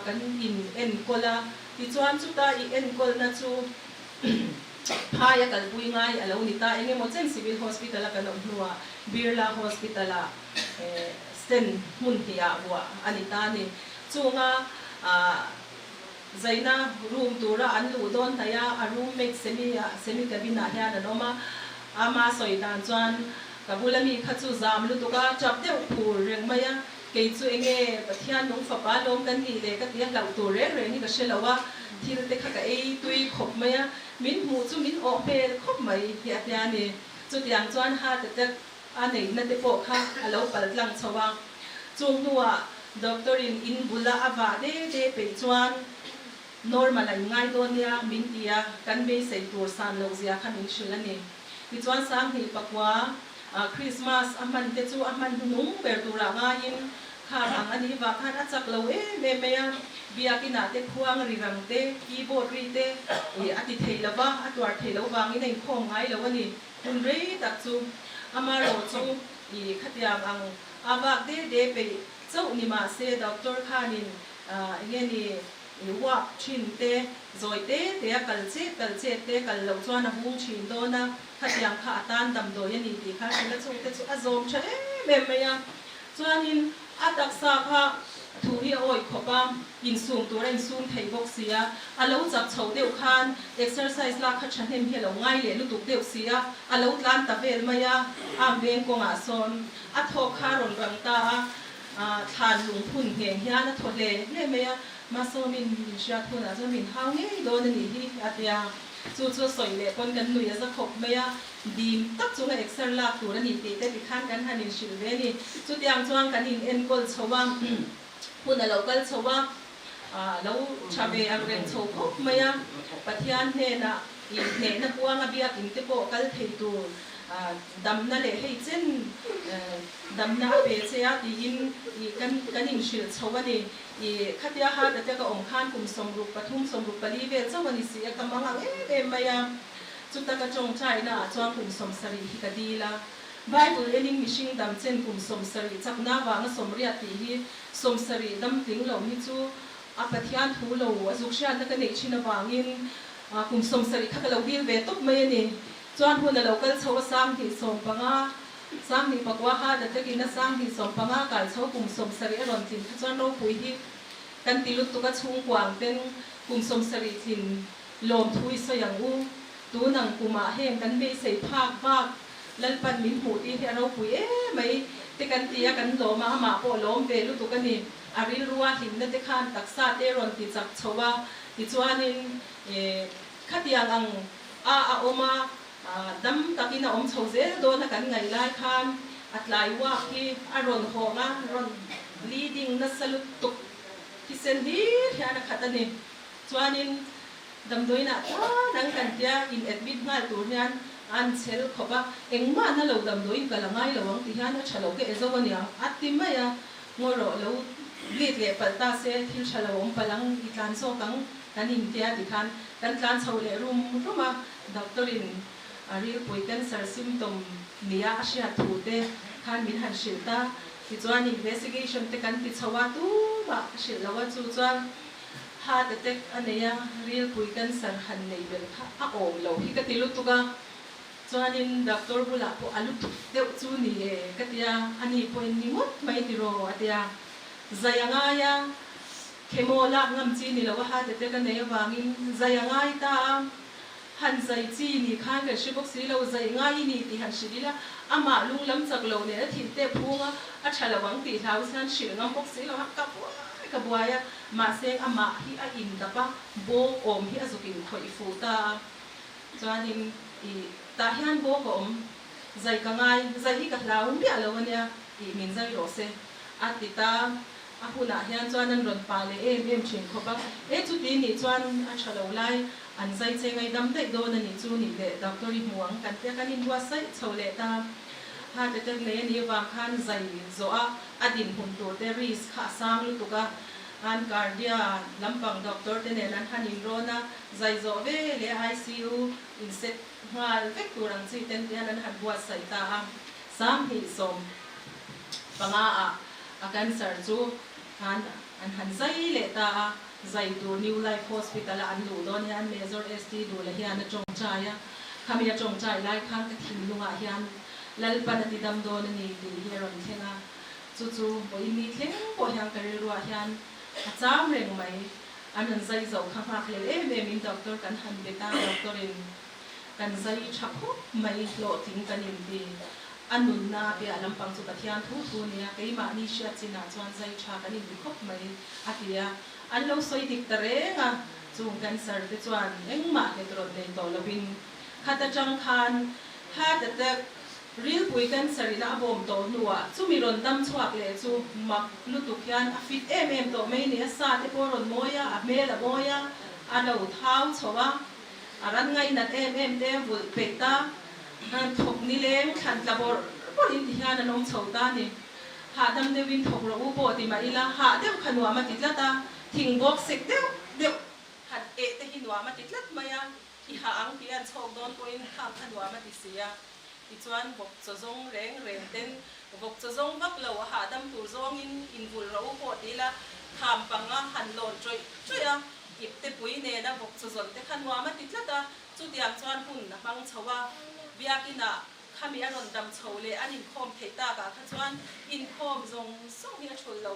kan in enkawl a. Tichuan chuta i enkawlna chu phai a kalpui ngai a lo ni ta. Eng emaw chen Civil Hospital a kan awm hnuah Birla Hospital ah stent hmun hnihah vuah a ni ta a ni. Chunga Zaina room tura an luh dawn hnaih a, a roommate Semi ah Semi cabin ah hian an awm a, ama sawi dan chuan ka bula mi kha chu zam lutuk a, tap deuh phur reng mai a, kei chu enge Pathian nung fapa lawm kan nih le ka ti a, hlauh tur reng reng hi ka hre lo a, thil te kha ka ei tui khawp mai a, min hmuh chu min awh hmel khawp mai hi a tia ni. Chutiang chuan heart attack a neihna te pawh kha a lo pal tlang chho a, chung hnuah doctor in in bula a vah de de peih chuan normal a inngai dawn nia min ti a, kan beisei tur san loh zia kha min hrilh a ni. Tichuan 2009 Christmas a hman te chu a hman hnung ber turah ngaiin khar ang a nih vah khan a chak lo em em mai a, biakinah te khuang ri rang te, keyboard ri te a ti thei lo va, a tuar thei lo vangin a inkhawm ngai lo a ni. Hun rei tak chu amarawh chu i khatiang ang a vak de de peih chauh ni mah se doctor khanin enge ni i uap thin te, zawi te te a kal chet kal chet te kal loh chuan a hung thin dawn a, khatiang kha a tan damdawi a ni tih kha hrilh a chungte chu a zawm tha em em mai a. Chuanin a taksa kha thu hi a awih khawp a, insum tur a insum thei bawk si a, a lo chak chho deuh khan exercise lak kha thahnem hi a lo ngai leh lutuk deuh si a, a lo tlan ta vel mai a, am veng kawngah sawn a thawk kha a rawn rang ta a, thlan lungphun ngheng hian a thaw hle hle mai a, Masawmin min hriat hunah chuan min hau ngei dawn a nih hi a ti a, chu chu sawi leh pawn kan nui a za khawp mai a. Dim tak chunga exer lak tur a ni tih te tikhan kan han inhrilh ve a ni. Chutiang chuan kan in enkawl chho a, hun a lo kal chho a, lo tha ve ang reng chho khawp mai a. Pathian hnenah inhnehna kuanga biakin te pawh kal thei tur damna leh hei chen damna a pe che a tiin kan kan inhrilh chho a ni. I khatia heart attack a awm khan kum 63, 64 vel chauh a ni si a, ka mang ang em em mai a. Chuta ka tawngtaina ah chuan kum 70 hi ka dil a. Bible enin mihring dam chen kum 70 chakna vanga 80 tih hi 70 dam tling lo hi chu a Pathian thu lo a zuk hriatna ka neih thin avangin kum 70 kha ka lo dil ve tawp mai a ni. Chuan hun a lo kal chho a 2015, 2009 heart attack in a 2015 kai chho kum 70 a rawn tlin kha chuan ropui hi kan ti lutuk a chhungkuang ten kum 70 tlin Lawmthu i sawi ang u. Tun ang kumah heng kan beisei phak bak Lalpan min hmuh tih hi a ropui em mai te kan ti a, kan lawm a, amah pawh lawm ve lutuk a ni. A rilrua hlimna te khan taksa te rawn ti chak chho a, tichuanin khatiang ang a a awm a, dam takin a awm chho zel dawn a kan ngaih lai khan a tlai uak hi a rawn hawng a, rawn bleeding nasa lutuk thisen hlir hian a khat a ni. Chuanin damdawiinah tan ang kan tia in admit nghal tur hian an chhel khawp a, engmah na lo damdawiin kal a ngai lo ang ti hian a tha lo ka e zo aniang a ti mai a, ngaw rawh lo bleed leh palh ta se thil tha lo awm palh ang i tlan zawk ang kan in tia ti khan kan tlan chho leh rum rum a, doctor in a rilpui cancer symptom nia a hriat thu te khan min han hrilh ta, tichuan investigation te kan ti chho a tumah ka hrilh lo a chu chuan Heart attack a nei a, rilpui cancer han nei belh kha a awm lo hi ka ti lutuk a, chuanin doctor bulah pawh a lutuk deuh chu ni e ka ti a, ani pawhin ni ngawt mai tiraw a ti a, zai a ngai a, Chemo lak ngam chi ni lo a heart attack a nei avangin zai a ngai ta a, han zai chi ni khan kan hre bawk si lo, zai ngai i ni tih han hrilh ila, amah lung lam chak lo nen a thin tep phung a, a tha lo ang tih hlau hian hrilh ngam bawk si lo a, ka buai ka buai a, mahse amah hi a indap a, bawk awm hi a zuk inkhawih fuh ta a, chuanin ih tah hian bawk a awm, zai ka ngai, zai hi ka hlau miah lo ania tih min zai rawh se a ti ta. A hunah hian chuan an rawn pah leh em em thin khawp a, e chuti nih chuan a tha lo lai an zai che ngaidam daih dawn a nih chu nih leh doctor i hmu ang kan tia kan inbuatsaih chho leh ta. Heart attack nei a nih avang khan zai zawh a a dinhmun tur te risk kha a sang lutuk a, an cardia lampang doctor te nen an han inrawn a, zai zawh ve leh ICU in set nghal vek tur ang chi ten tihian an han buatsaih ta a, 2015 ah A cancer chu khan an han zai leh ta a, zai tur New Life Hospital a an luh dawn hian Major ST Dula hian a tawngtai a, khami a tawngtai lai khan ka thinlungah hian Lalpan a ti dam dawn a ni tih hi a rawn thleng a, chu chu vawiin thleng pawh hian ka rilruah hian a cham reng mai. An rawn zai zo kha nghak hlel em em in doctor kan han bet a, doctor in Kan zai tha khawp mai, hlawhtling kan inti. A nunna piah lampang chu Pathian thu thu nia, keimahni hriat chinah chuan zai tha kan inti khawp mai, a ti a. An lo sawi dik ta reng a, chung cancer te chuan engmah hlet rawt nei tawh lovin khat atang khan heart attack, rilpui cancer ina a bawm tawh hnuah chumi rawn dam chhuak leh chu mak lutuk hian a fit em em tawh mai ni, a sa te pawh a rawn mawi a, a hmel a mawi a, a lo thau chho a. A ran ngaihnat em em te vulh peih ta, thawk nileng thlan tla bawrh bawrh in ti hian an awm chho ta ni. Hahdam deuh in thawk rawh u pawh ti mah ila, hah deuh kha nuam a ti tlat a, thing bawk sek deuh deuh han eh te hi nuam a ti tlat mai a, i hah ang tih an chhawk dawn pawhin khang kha nuam a ti si a. Tichuan vawk chaw zawng reng reng ten vawk chaw zawng vak lo a hahdam tur zawngin in vulh rawh u pawh ti ila, kham panga han lawn ṭawih ṭawih a, Ip te pui nena vawk chu zawn te kha nuam a ti tlat a, chutiang chuan hun a hmang chho a. Biakinah khami a rawn dam chho leh an inkhawm theih takah kha chuan inkhawm zawng zawng hi a thulh lo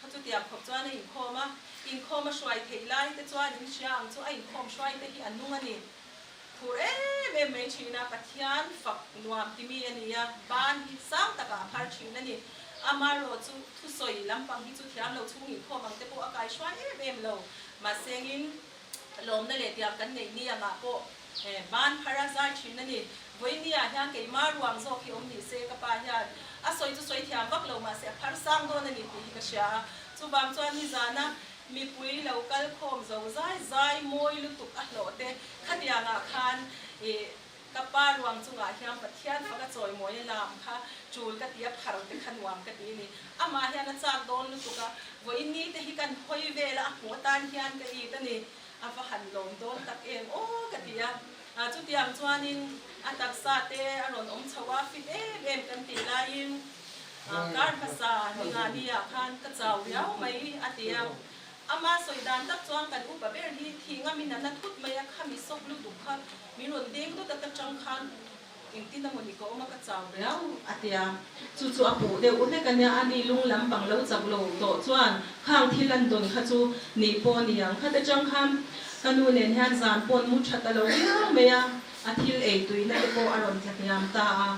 kha chutiang khawp chuan a inkhawm a. Inkhawm a hruai theih lai te chuan in hria ang chu a inkhawm hruai te hi a nung a ni. Phur em em mai thin a, Pathian fak nuam ti mi a ni a, ban hi sang takah a phar thin a ni. Amaherawh chu thusawi lampang hi chu thiam lo chhung inkhawm ang te pawh a kaihruai em em lo. Mahsengin lawmna leh tiang kan neih ni angah pawh ban phar a zai thin a ni. Vawinia hian keimah ruang zawk hi awm ni se ka pa hian a sawi chu sawi thiam vak lo mahse a phar sang dawn a ni tih hi ka hria a. Chuvang chuan nizana Mipui lo kal khawm zo zai zai mawi lutuk a hlawh te khatiangah khan i ka pa ruang chungah hian Pathian faka chawimawi a lam kha tul ka ti a phar te kha nuam ka ti a ni. Amah hian a chak dawn lutuk a, vawiin ni te hi kan hawi vel a, a hmuh atan hian ka it a ni. A va han lawm dawn tak em aw ka ti a. Chutiang chuanin a taksa te a rawn awm chho a, fit em em kan tih laiin kar hmasa ni nga ni ah khan ka chau riau mai a ti a. Ama sawi dan tak chuan kan upa ber hi thih ngamin a na thut mai a, khami sawk lutuk kha min rawn deng dawt a ta tang khan engtin emaw ni ka awm a ka chau riau a ti a. Chu chu a puh deuh hlek a nia, a ni lung lampang lo chak lo tawh chuan khang thil an dawn kha chu nih pawh a ni ang. Khata tang khan ka nu nen hian zan pawn mu tha ta lo viau mai a, a thil ei tuina te pawh a rawn tla hniam ta a.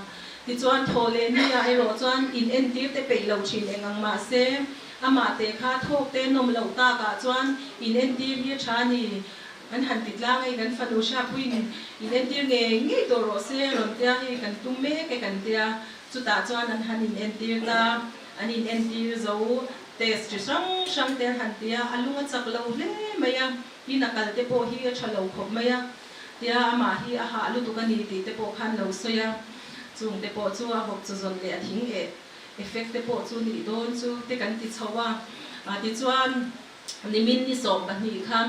Tichuan thaw leh ni ah erawh chuan in entir te peih lo thin eng ang mah se, amah te kha thawk te nawm loh tak ah chuan in entir hi a tha a ni. An han ti tlang a, kan fanu Hriatpuiin in entir ngei ngei tawh rawh se rawn tia hei kan tum mek e kan tia, chutah chuan an han in entir ta, an in entir zo test chi hrang hrang te an han tia, a lung a chak lo hle mai a, in a kal te pawh hi a tha lo khawp mai a, tia amah hi a hah lutuk a ni tih te pawh khan lo sawi a, chung te pawh chu a vawk chu zawn leh a thing eh effect te pawh chu nih dawn chu te kan ti chho a, tichuan. Nimin ni 12 kha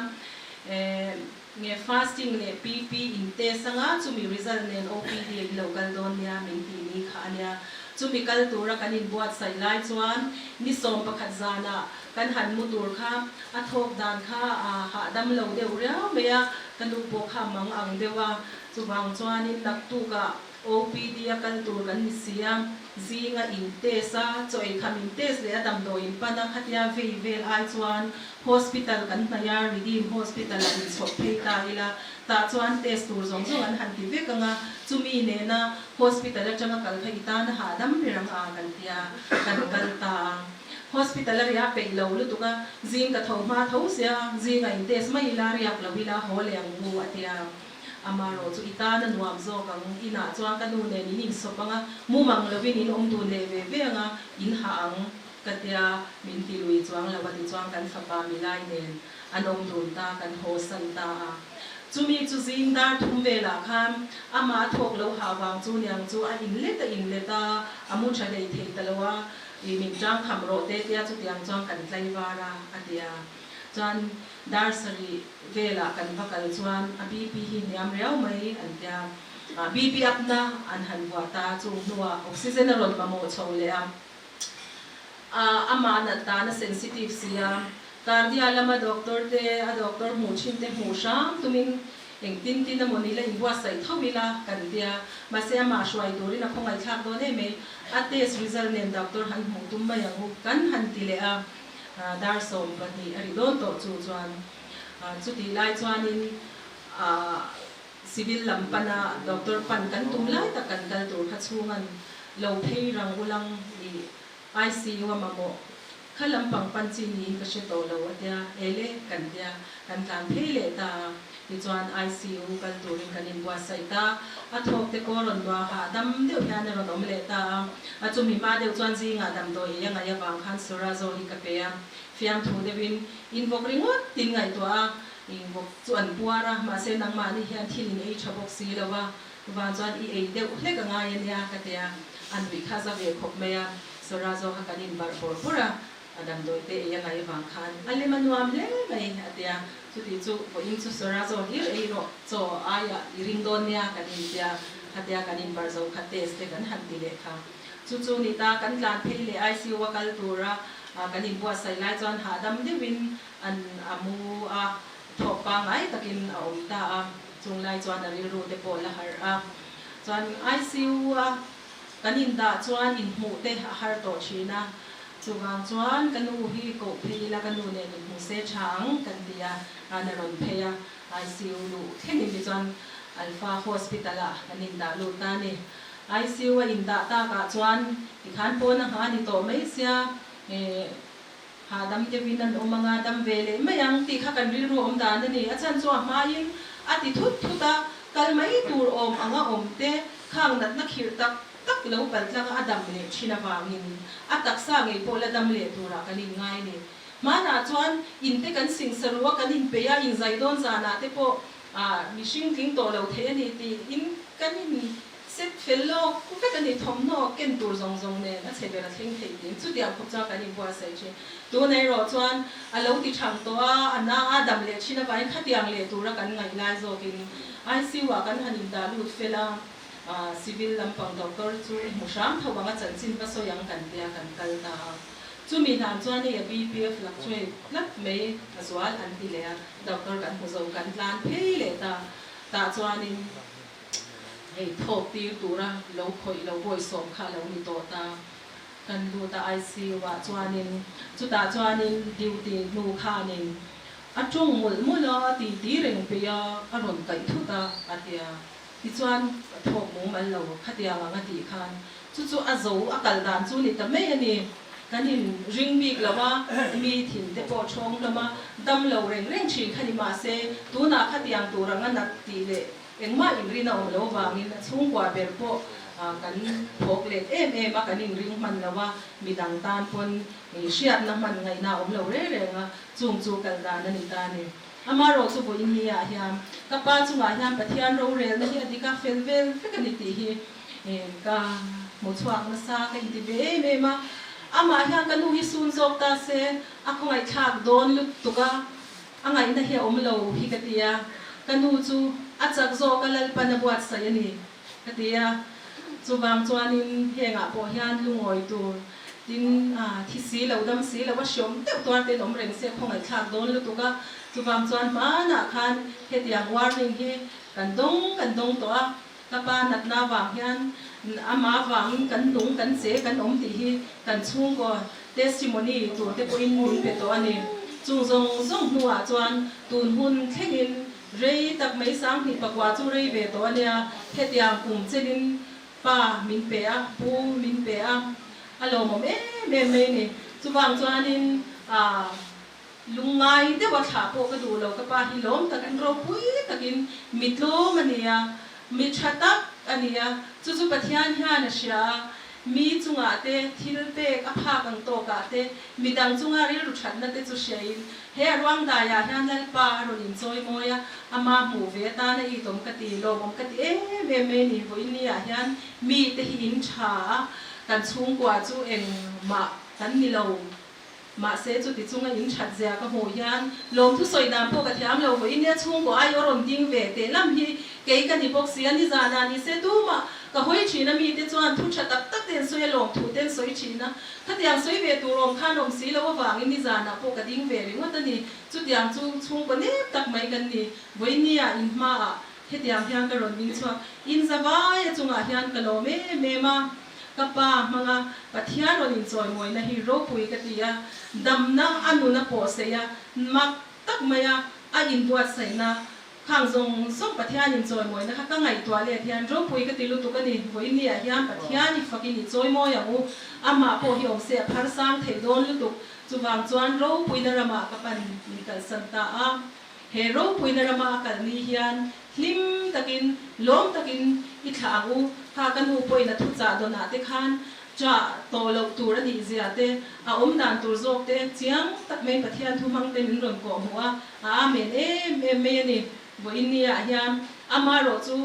nge fasting leh PP in test anga chumi result nen OPD ah i lo kal dawn nia min tih ni kha a nia. Chumi kal tura kan inbuatsaih lai chuan ni 11 zanah kan han mu tur kha a thawk dan kha a hahdam lo deuh riau mai a, ka nu pawh kha mang ang deuh a, chuvang chuanin naktukah. OPD a kal tur kan ni si a, zinga in test a, chaw ei kham in test leh a damdawi in pan a, khatia vei vel ai chuan Hospital kan hnaih a, Redeem Hospital ah inchhawp phei ta ila, tah chuan test tur zawng zawng an han ti vek ang a, chumi nena Hospital atanga kal kha i tan a hahdam ber ang a kan tia, kan kal ta a. Hospital a riah peih lo lutuk a, zing ka tho hma tho sia, zinga in test mai ila, riak lo ila, haw leh ang u a tia. Amarawh chu i tan a nuam zawk ang, inah chuan ka nu nen in insawp ang a, mumang lovin in awm dun leh ve ve ang a, in hah ang ka tia, min ti lui chuang lo a ti chuan kan fapa milai nen an awm dun ta, kan haw san ta a. Chumi chu zing dar thum velah khan amah a thawk lo hah vang chu niang chu a inlet a inlet a, a mu tha hlei thei ta lo a, i min tang kham rawh te tia chutiang chuan kan tlaivar a, a ti a. Chuan dar sarih velah kan va kal chuan a BP hi hniam riau mai an tia. BP up na an han vuah ta, chung hnuah oxygen a rawn mamawh chho leh a. Amah nat dan a sensitive si a, Cardia lama doctor te, a doctor hmuh thin te hmuh hram tumin engtin tin emaw ni la inbuatsaih tho ila kan tia. Mahse amah hruai turin a khawngaihthlak dawn em mai. A test result nen doctor han hmuh tum mai ang u kan han ti leh a. Dar 12 a ri dawn tawh chu chuan chutih lai chuanin civil lam pana doctor pan kan tum lai tak kan kal tur kha chhungan lo phei rang ulang i ICU a mamawh kha lampang pan chi niin ka hre tawh lo a tia, ele kan tia kan tlan phei leh ta a, tichuan ICU kal turin kan inbuatsaih ta, a thawk te pawh a rawn luah hahdam deuh hian a rawn awm leh ta a, a chumi hma deuh chuan zingah damdawi ei a ngaih avang khan Surazo hi ka pe a, fiamthu deuhin invawk ringawt tin ngaihtuah a, invawk chu an puar a, mahse nangmahni hian thil in ei tha bawk si lo a, Chuvang chuan i ei deuh hlek a ngai a nia ka ti a, a nuih kha za ve khawp mai a, Sawra zawk kha kan inbarh bawrh bawrh a, a damdawi te ei a ngaih avang khan a lem a nuam hle mai a ti a, chuti chu vawiin chu Sawra zawk hlir ei rawh, chaw aiah i ring dawn nia kan intia, khatia kan inbarh zo kha test te kan han ti leh kha. Chu chu ni ta, kan tlan phei leh ICU a kal tura kan inbuatsaih lai chuan hahdam deuhin an a mu a, thawk pangngai takin a awm ta a. Chung lai chuan a rilru te pawh la harh a, chuan ICU a kan indah chuan inhmuh te a har tawh thin a, chuvang chuan ka nu hi koh phei ila ka nu nen inhmuh se tha ang kan ti a, an a rawn phei a, ICU luh thlengin tichuan Alpha Hospital ah kan indah lut ta a ni. ICU a indah takah chuan tikhan pawn a nghah a ni tawh mai sia, Hahdam deuhin an awm anga dam ve leh mai ang tih kha kan rilru awm dan a ni. A chhan chu a hmain a ti thut thut a, kal mai tur awm anga awm te khang natna khirh tak tak lo pal tlanga a dam leh thin avangin a taksa ngei pawh la dam leh turah kan inngai a ni. Hmanah chuan in te kan singsa ru a, kan inpeih a, inzai dawn zanah te pawh mihring tling tawh lo thei a ni tiin kan in Set fel lawk vek a ni, thawmhnaw ken tur zawng zawng nen a chhe ber a thleng theih tiin chutiang khawp chuan kan inbuatsaih thin. Tuna erawh chuan a lo ti thang tawh a, a na a dam leh thin avangin khatiang leh tura kan ngaih lai zawkin ICU ah kan han indah lut fel a, civil lampang doctor chu i hmu hram tho ang a chanchin va sawi ang kan tia kan kal ta a. Chumi hlan chuan hei a BP a fluctuate tlat mai a zual an ti leh a, doctor kan hmu zo kan tlan phei leh ta, tah chuanin. Hei thawk tir tura lo khawih lo bawisawm kha a lo ni tawh ta. Kan lut a ICU ah chuanin chutah chuanin duty hnu khanin a tawng mawlh mawlh a, ti ti reng peih a, a rawn kaih thut a, a ti a. Tichuan thawk mumal lo khatiang ang a tih khan chu chu a zo a kal dan chu ni ta mai a ni. Kan in ring bik lo a, mi thin te pawh thawng hlawm a, dam lo reng reng thin kha ni mahse tunah khatiang tur anga nat tih leh Engmah inrin a awm lo vangin a chhungkua ber pawh kan thawk let em em a, kan inring hman lo a, midang tan pawn hriatna hman ngaihna a awm lo reng reng a, chung chu kal dan a ni ta a ni. Amarawh chu vawiin ni ah hian ka pa chungah hian Pathian rorelna hi a dik a, fel vel vek a ni tih hi ka hmu chhuak nasa ka inti ve em em a. Amah hian ka nu hi sun zawk ta se a khawngaihthlak dawn lutuk a. A ngaihna hi a awm lo hi ka ti a, ka nu chu a chak zawk a Lalpan a buatsaih a ni ka ti a, chuvang chuanin hengah pawh hian lungawi tur tin thi si lo dam si lo a hriawm deuh tuar ten awm reng se khawngaihthlak dawn lutuk a, chuvang chuan hmanah khan hetiang warning hi kan dawng kan dawng tawh a. Ka pa natna vang hian amah vangin kan nung, kan che, kan awm tih hi kan chhungkaw testimony tur te pawhin min pe tawh a ni. Chung zawng zawng hnuah chuan tun hun thlengin rei tak mai 2009 chu rei ve tawh a nia, hetiang kum chenin pa min pe a, pu min pe a, a lawmawm em em mai a ni. Chuvang chuanin aah. Lungngai deuha thlah pawh ka duh lo, ka pa hi lawm takin ropui takin mi tlawm a ni a, mi tha tak a ni a, chu chu Pathian hian a hria a, mi chungah te thil pek a phak ang tawkah te midang chunga rilru thatna te chu hriain he a ruang daiah hian Lalpa a rawn inchawi mawi a, ama hmuh ve atana itawm ka ti, lawmawm ka ti em em mai a ni, vawiinni-ah hian mite hi in tha a, kan chhungkua chu engmah kan ni lo. Mahse, chuti chunga in that zia ka hmuh hian lawmthu sawi dan pawh ka thiam lo vawiin nia chhungkaw ai aw rawn ding ve teh lam hi kei ka ni bawk si a, nizanah ni se tumah ka hawi thin a mite chuan thu tha tak tak te an sawi a lawmthu te an sawi thin a, khatiang sawi ve tur awm khan awm si lo avangin nizanah pawh ka ding ve ringawt a ni, chutiang chu chhungkaw nep tak mai kan ni vawiin nia in hmaah hetiang hian ka rawn ding chhuak in zavai a chungah hian ka lawm em em a. Ka pa hmanga Pathian rawn inchawimawina hi ropui ka ti a, damna a nun a pawh sei a, mak tak maia a inbuatsaihna khang zawng zawng Pathian inchawimawina kha ka ngaihtuah let hian ropui ka ti lutuk a ni. Vawiinniah hian Pathian i fakin i chawimawi ang u, amah pawh hi awm se a phar sang thei dawn lutuk. Chuvang chuan ropuina ramah ka pan min kalsan ta a. He ropuina rama a kal ni hian hlim takin, lawm takin i thlah ang u. Kha ka nu pawhin a thuchah dawnah te khan chah tawh loh tur a nih zia te, a awm dan tur zawk te chiang tak mai Pathian thu hmang te min rawn kawh hmuh a, a amen em em mai a ni. Vawiin niah hian amaherawh chu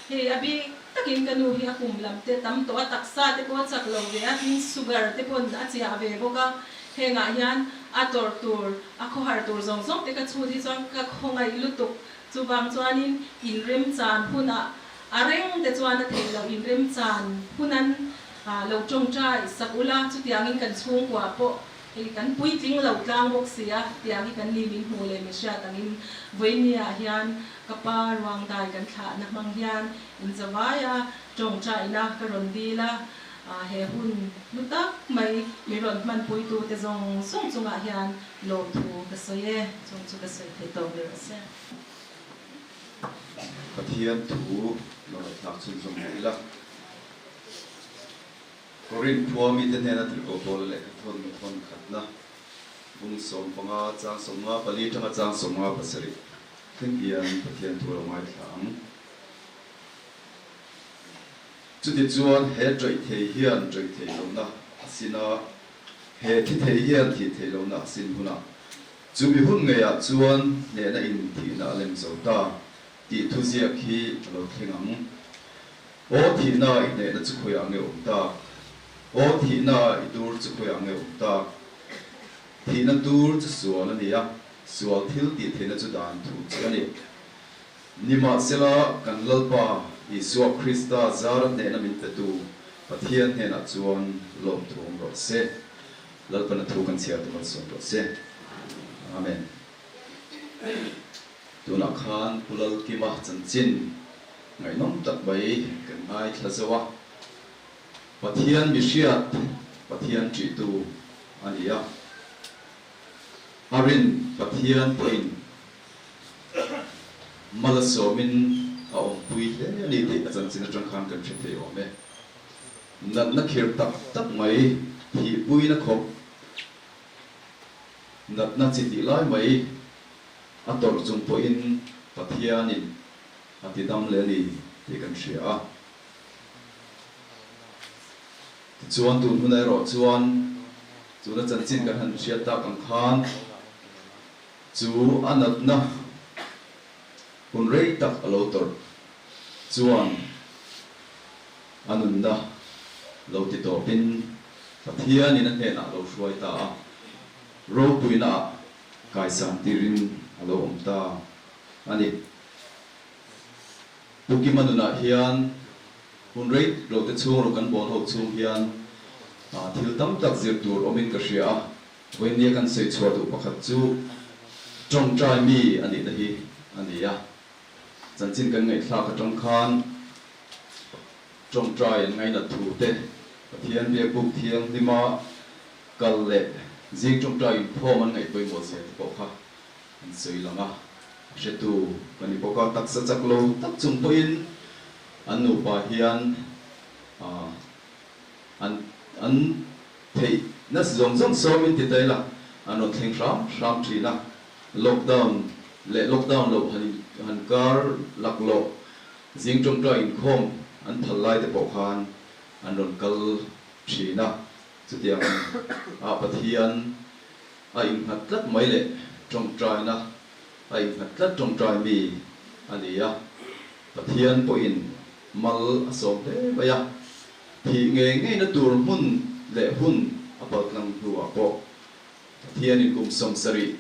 hei a bik takin ka nu hi a kum lam te tam tawh a, taksa te pawh a chak lo ve a, tin sugar te paw'n a chiah ve bawk a, hengah hian a tawrh tur A khawhar tur zawng zawng te ka chhut hi chuan ka khawngaih lutuk. Chuvang chuanin inremchan hunah a reng te chuan a theih loh inremchan hunan lo tawngtai sak ula, chutiangin kan chhungkua pawh hei kan puitling lo tlang bawk si a, tiang hi kan ni min hmuh leh min hriat angin vawinia hian ka pa ruangdai kan thlahna hmang hian inzavaia tawngtaina ka rawn dil a. He hun hlu tak mai min rawn hmanpuitute zawng zawng chungah hian lawmthu ka sawi e, chung chu ka sawi thei tawk ber ase. Pathian thu lo ngaihthlak chhunzawm leh ila. Korinth khua mite hnena tirhkoh Paula lehkha thawn thawn khatna bung 15 chang 54 tanga chang 57 thleng hian Pathian thu lo ngaithla ang. Chutichuan he ṭawih thei hian ṭawih theih lohna a sin a, he thi thei hian thih theih lohna a sin hunah, chumi hun ngeiah chuan hnehna in thihna a lem zo ta tih thuziak hi a lo thleng ang. Aw thihna i hnehna chu khawiah nge awm tak? Aw thihna i tur chu khawiah nge awm tak? Thihna tur chu sual a ni a, sual thil tih theihna chu dan thu chu a ni. Nimahsela, kan Lalpa Isua Krista zara hnehna min petu Pathian hnenah chuan lawmthu awm rawh se. Lalpana thu kan chhiar te malsawm rawh se. Amen. Tunah khan Pu Lalkima chanchin ngaihnawm tak mai kan ngaithla zo a. Pathian mihriat, Pathian ṭihtu a ni a. A rin Pathian pawhin Mal a sawmin a awmpui hle a ni tih a chanchin atang khan kan hre thei awm e. Natna khir tak tak mai, thihpuina khawp, natna chi tih lai mai a tawrh chung pawhin Pathianin a ti dam leh a ni tih kan hria a. Tichuan tun hunah erawh chuan tuna chanchin kan han hriat tak ang khan, Chu a natna hun rei tak a lo tawrh chuan a nunna lo ti tawpin Pathianin a hnenah a lo hruai ta a, ropuinaah kaisan tirin a lo awm ta a ni. Pu Kima nunah hian hun rei lo te chhung ro kan bawl ho chhung hian thil tam tak zir tur awmin ka hria a, Vawinia kan sawi chhuah duh pakhat chu tawngtai mi a nihna hi a ni a. Chanchin kan ngaihthlak atang khan Tawngtai an ngainat thu te, Pathian biakbuk thianghlima kal leh zing tawngtai inkhawm an ngaih pawimawh zia te pawh kha an sawi lang a, a hretu ka ni bawk a, taksa chak lo tak chung pawhin an nupa hian an an theih nasa zawng zawng sawmin ti ta ila an rawn thleng hram hram thin a, lockdown leh lockdown loh han han kar laklawh Zing tawngtai inkhawm an phal lai te pawh khan an rawn kal thin a, chutiang ah Pathian a innghat tlat mai leh tawngtaina a innghat tlat tawngtai mi a ni a, Pathian pawhin mal a sawm hle mai a, thih ngei ngeina tur hmun leh hun a paltlang hnuah pawh Pathianin kum 70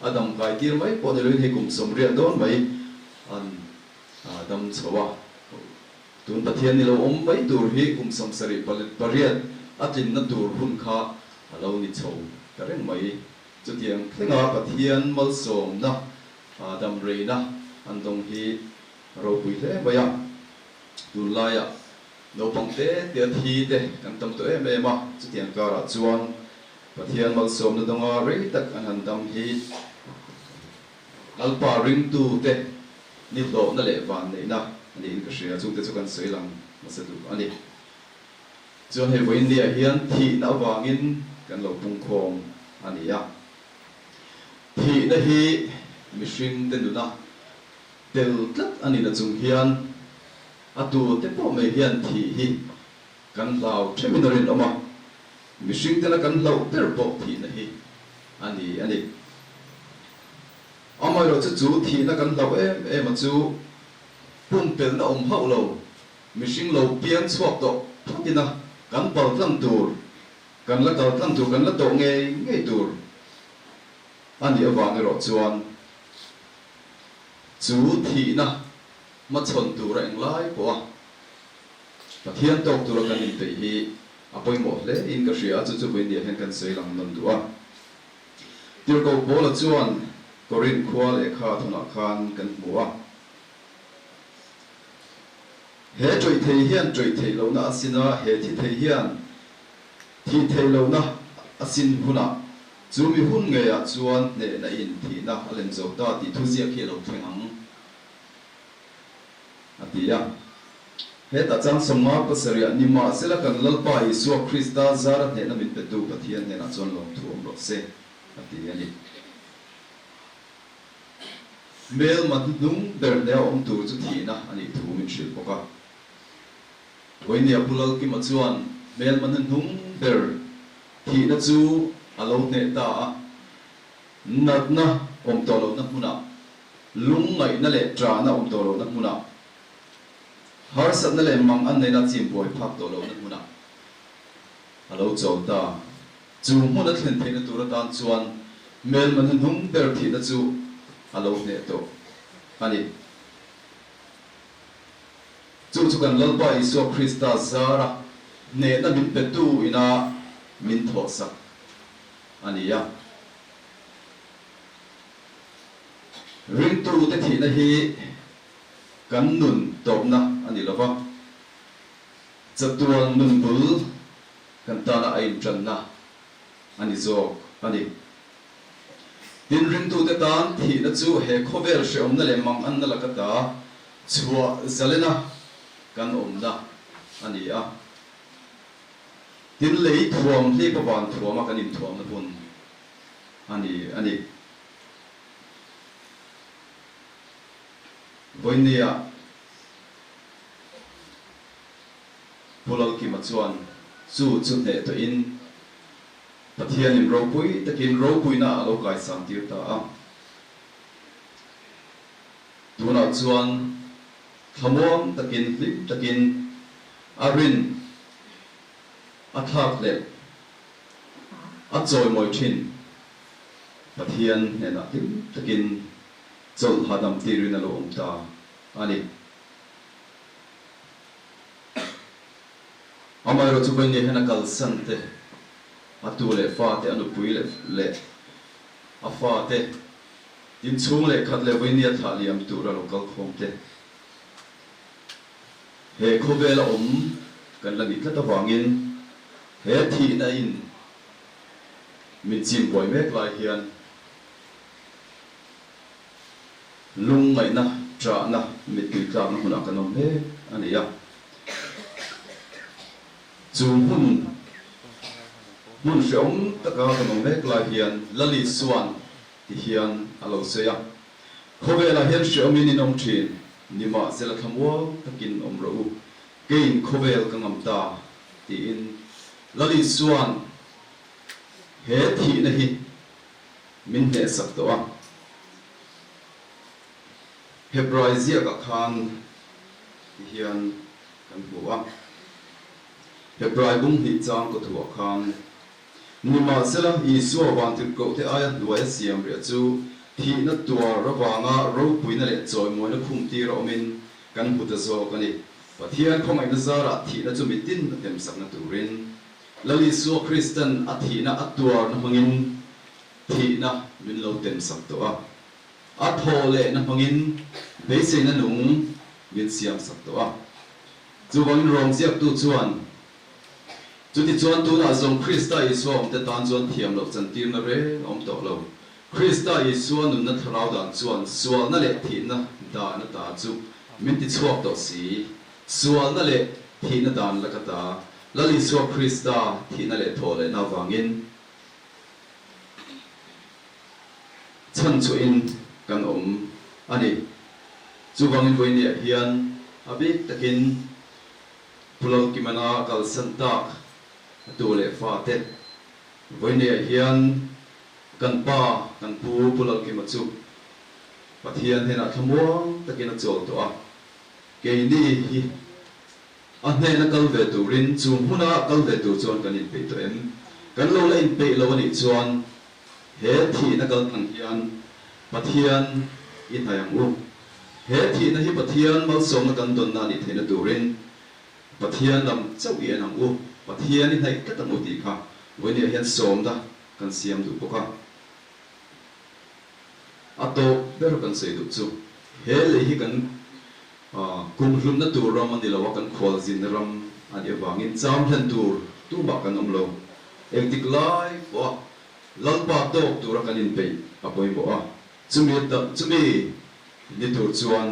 a dam kai tir mai pawh ni loin hei kum 80 dawn mai an dam chho a, tun Pathian ni lo awm mai tur hi kum 78 a tlinna tur hun kha a lo ni chho ta reng mai. Chutiang thlenga Pathian malsawmna dam reina an dawng hi ropui hle mai a, tunlaiah naupang te te a thi te kan tam tawh em em a, chutiang karah chuan Pathian malsawmna dawnga rei tak an han dam hi Lalpa ringtute ni hlawhna leh vanneihna a niin ka hria, chungte chu kan sawi lang hmasa duh a ni. Chuan hei vawiin niah hian thihna avangin kan lo pungkhawm a ni a. Thihna hi mihringte nuna tel tlat a nihna chung hian a tute pawh mai hian thih hi kan hlau themin a rinawm a, mihringtena kan hlauh ber pawh thihna hi a ni a ni. Amaherawhchu chu thihna kan hlauh em em a chu pumpelhna awm hauh lo, mihring lo piang chhuak tawh phawtin a kan pal tlang tur, kan la kal tlang tur, kan la tawh ngei ngei tur a nih avang erawh chuan chu thihna hmachhawn tura englai pawh a Pathian tawk tura kan inpeih hi a pawimawh hle in ka hria a, chu chu vawiin hian kan sawi lang nawn duh a. Tirhkoh Paula chuan Korinth khua lehkha thawnah khan kan hmu a. He ṭawih thei hian ṭawih theih lohna a sin a, he thi thei hian thih theih lohna a sin hunah chu mi hun ngeiah chuan hnehna in thihna a lem zo ta tih thuziak hi a lo thleng ang. A ti a. Hetah chang 57 Nimahsela kan Lalpa Isua Krista zara hnehna min petu Pathian hnenah chuan lawmthu awm rawh se, a ti a ni. Hmelma hnuhnung ber hneh a awm tur chu thihna a nih thu min hrilh bawk a. Vawinia Pu Lalkima chuan hmelma hnuhnung ber thihna chu a lo hneh ta a, natna awm tawh lohna hmunah Lungngaihna leh ṭahna awm tawh lohna hmunah, harsatna leh mang an neihna chim buai phak tawh lohna hmunah a lo chawl ta. Chu hmun a thlen theihna tur atan chuan hmelma hnuhnung ber thihna chu a lo hneh tawh a ni. Chu chu kan Lalpa Isua Krista zara hnehna min petu ina min thawhsak a ni a. Ringtute thihna hi kan nun tawpna a ni lova, chatuan nun bul kan tana a intanna a ni zawk a ni. Tin, ringtute tan thihna chu he khawvel hrehawmna leh manganna laka ta chhuah zalena kan awmna a ni a. Tin, lei thuam hlipa van thuama kan inthuamna hun a ni a ni. Vawinia Pu Lalkima chuan chu chu hneh tawhin Pathianin ropui takin ropuina a lo kaisang tir ta a. Tunah chuan thlamuang takin hlim takin a rin a thlak hlelh a chawimawi thin. Pathian hnenah hlim takin chawlh hahdam tirin a lo awm ta a ni. Amaherawhchu chu vawiin hian a kalsan te, a tu leh fa te, a nupui leh leh a fa te, inchhung leh khat leh vawiin a thlah liam tur a lo kal khawm te. He khawvela awm kan la nih tlat avangin he thihna in min chim buai mek lai hian lungngaihna, ṭahna, mittui tlakna hmunah kan awm mek a ni a. Chu hmun hmun hrehawm taka kan awm mek lai hian Lali Suan ti hian a lo sawi a, Khawvelah hian hrehawmin in awm ṭhin, nimahsela thlamuang takin awm rawh u, keiin khawvel ka ngam ta, tiin Lali Suan he thihna hi min hnehsak tawh a. Hebrai ziakah khan ti hian kan hmu a, Hebrai bung hnih chang kawthuah khan, Nimahsela, Isua vantirhkohte aia hnuaia siam riah chu thihna tuar avanga ropuina leh chawimawina khumtir a awmin kan hmu ta zawk a ni. Pathian khawngaihna zarah thihna chu mitin a temsakna turin Lal Isua Kristan a thihna a tuarna hmangin thihna min lo temsak tawh a. A thaw lehna hmangin beiseina nung min siamsak tawh a. Chuvangin Rom ziaktu chuan, Chutichuan tunah zawng Krista Isua awmte tan chuan thiam loh chantirna reng a awm tawh lo. Krista Isua nunna thlarau dan chuan sualna leh thihna dan ata chu min tichhuak tawh si. Sualna leh thihna dan lak ata Lal Isua Krista thihna leh thawh lehna avangin, Chhan chhuahin kan awm a ni. Chuvangin vawinia hian a bik takin Pu Lalkimana kalsan tak a tu leh fate vawinia hian kan pa, kan pu Pu Lalkima chu Pathian hnenah thlamuang takin a chawl tawh a. Keini hi A hnena kal ve turin chu hmuna kal ve tur chuan kan inpeih tawh em? Kan lo la inpeih lo a nih chuan he thihna kal tlang hian Pathian i hnai ang u. He thihna hi Pathian malsawmna kan dawnna a nih theihna turin Pathian lam chauh i en ang u, Pathian i hnaih tlat ang u tih kha vawinia hian sawmna kan siam duh bawk a. A tawp ber kan sawi duh chu he lei hi kan Kum hlumna tur ram a ni lo a, kan khualzinna ram a nih avangin cham hlen tur tumah kan awm lo. Engtik lai pawha Lalpa tawk tura kan inpeih a pawimawh a, chumi chumi ni tur chuan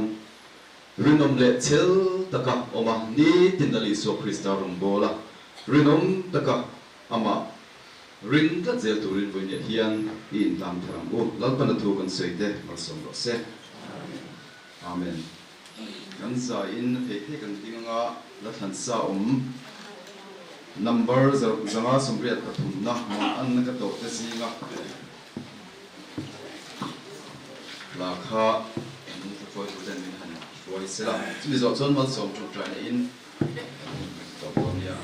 rinawm leh chhel taka awm a, nitin Lal Isua Krista rawngbawla rinawm taka amah ring tlat zel turin vawinia hian i inhlam thar ang u. Lalpana thu kan sawi te malsawm rawh se. Amen. Kan zai in a thei thei kan ding anga la thlan sa awm number 583 na mang an ka tawh te zinga hla kha kan hruai tu ten min han hruai sela chumi zawh chuan malsawm tawngtai na in kan tawp dawn nia.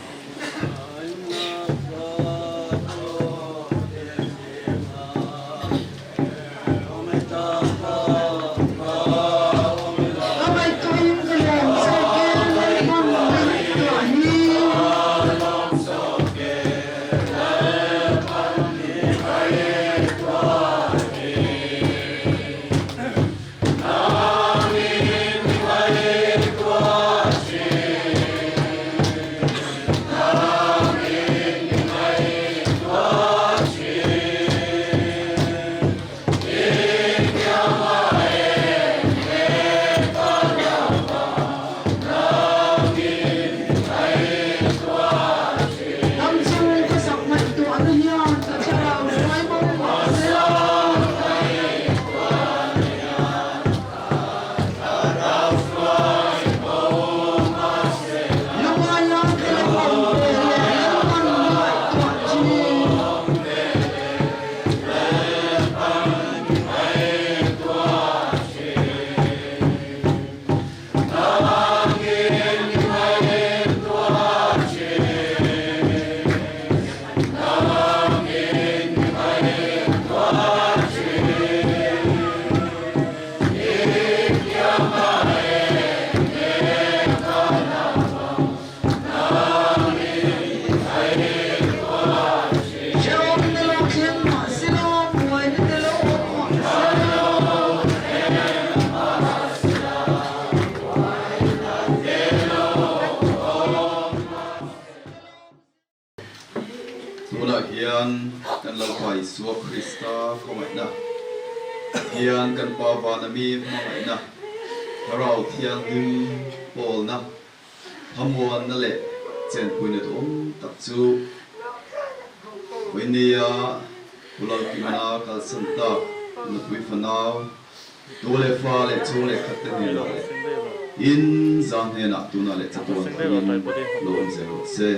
hian kan Lalpa Isua Krista khawngaihna, Pathian kan Pa vana mi hmangaihna, Thlarau Thianghlim pawlna, thlamuanna leh chenpuina duhawm tak chu Vawinia Pu Lalkimana kalsan tak nupui fanau, Tu leh fa leh chhung leh khat te hnenah leh in za hnenah tunah leh chatuan thlengin lo awm zel rawh se.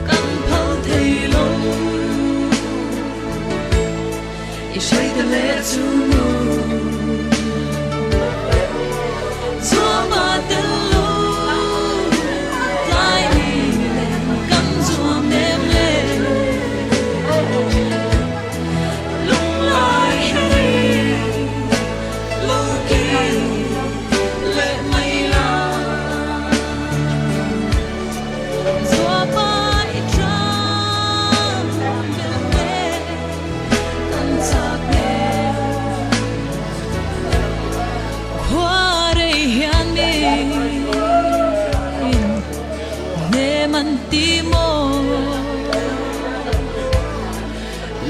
Kan phal thei lo i hrai ta leh chu zuam a tel lo tlai ni leh kan zuam nem le.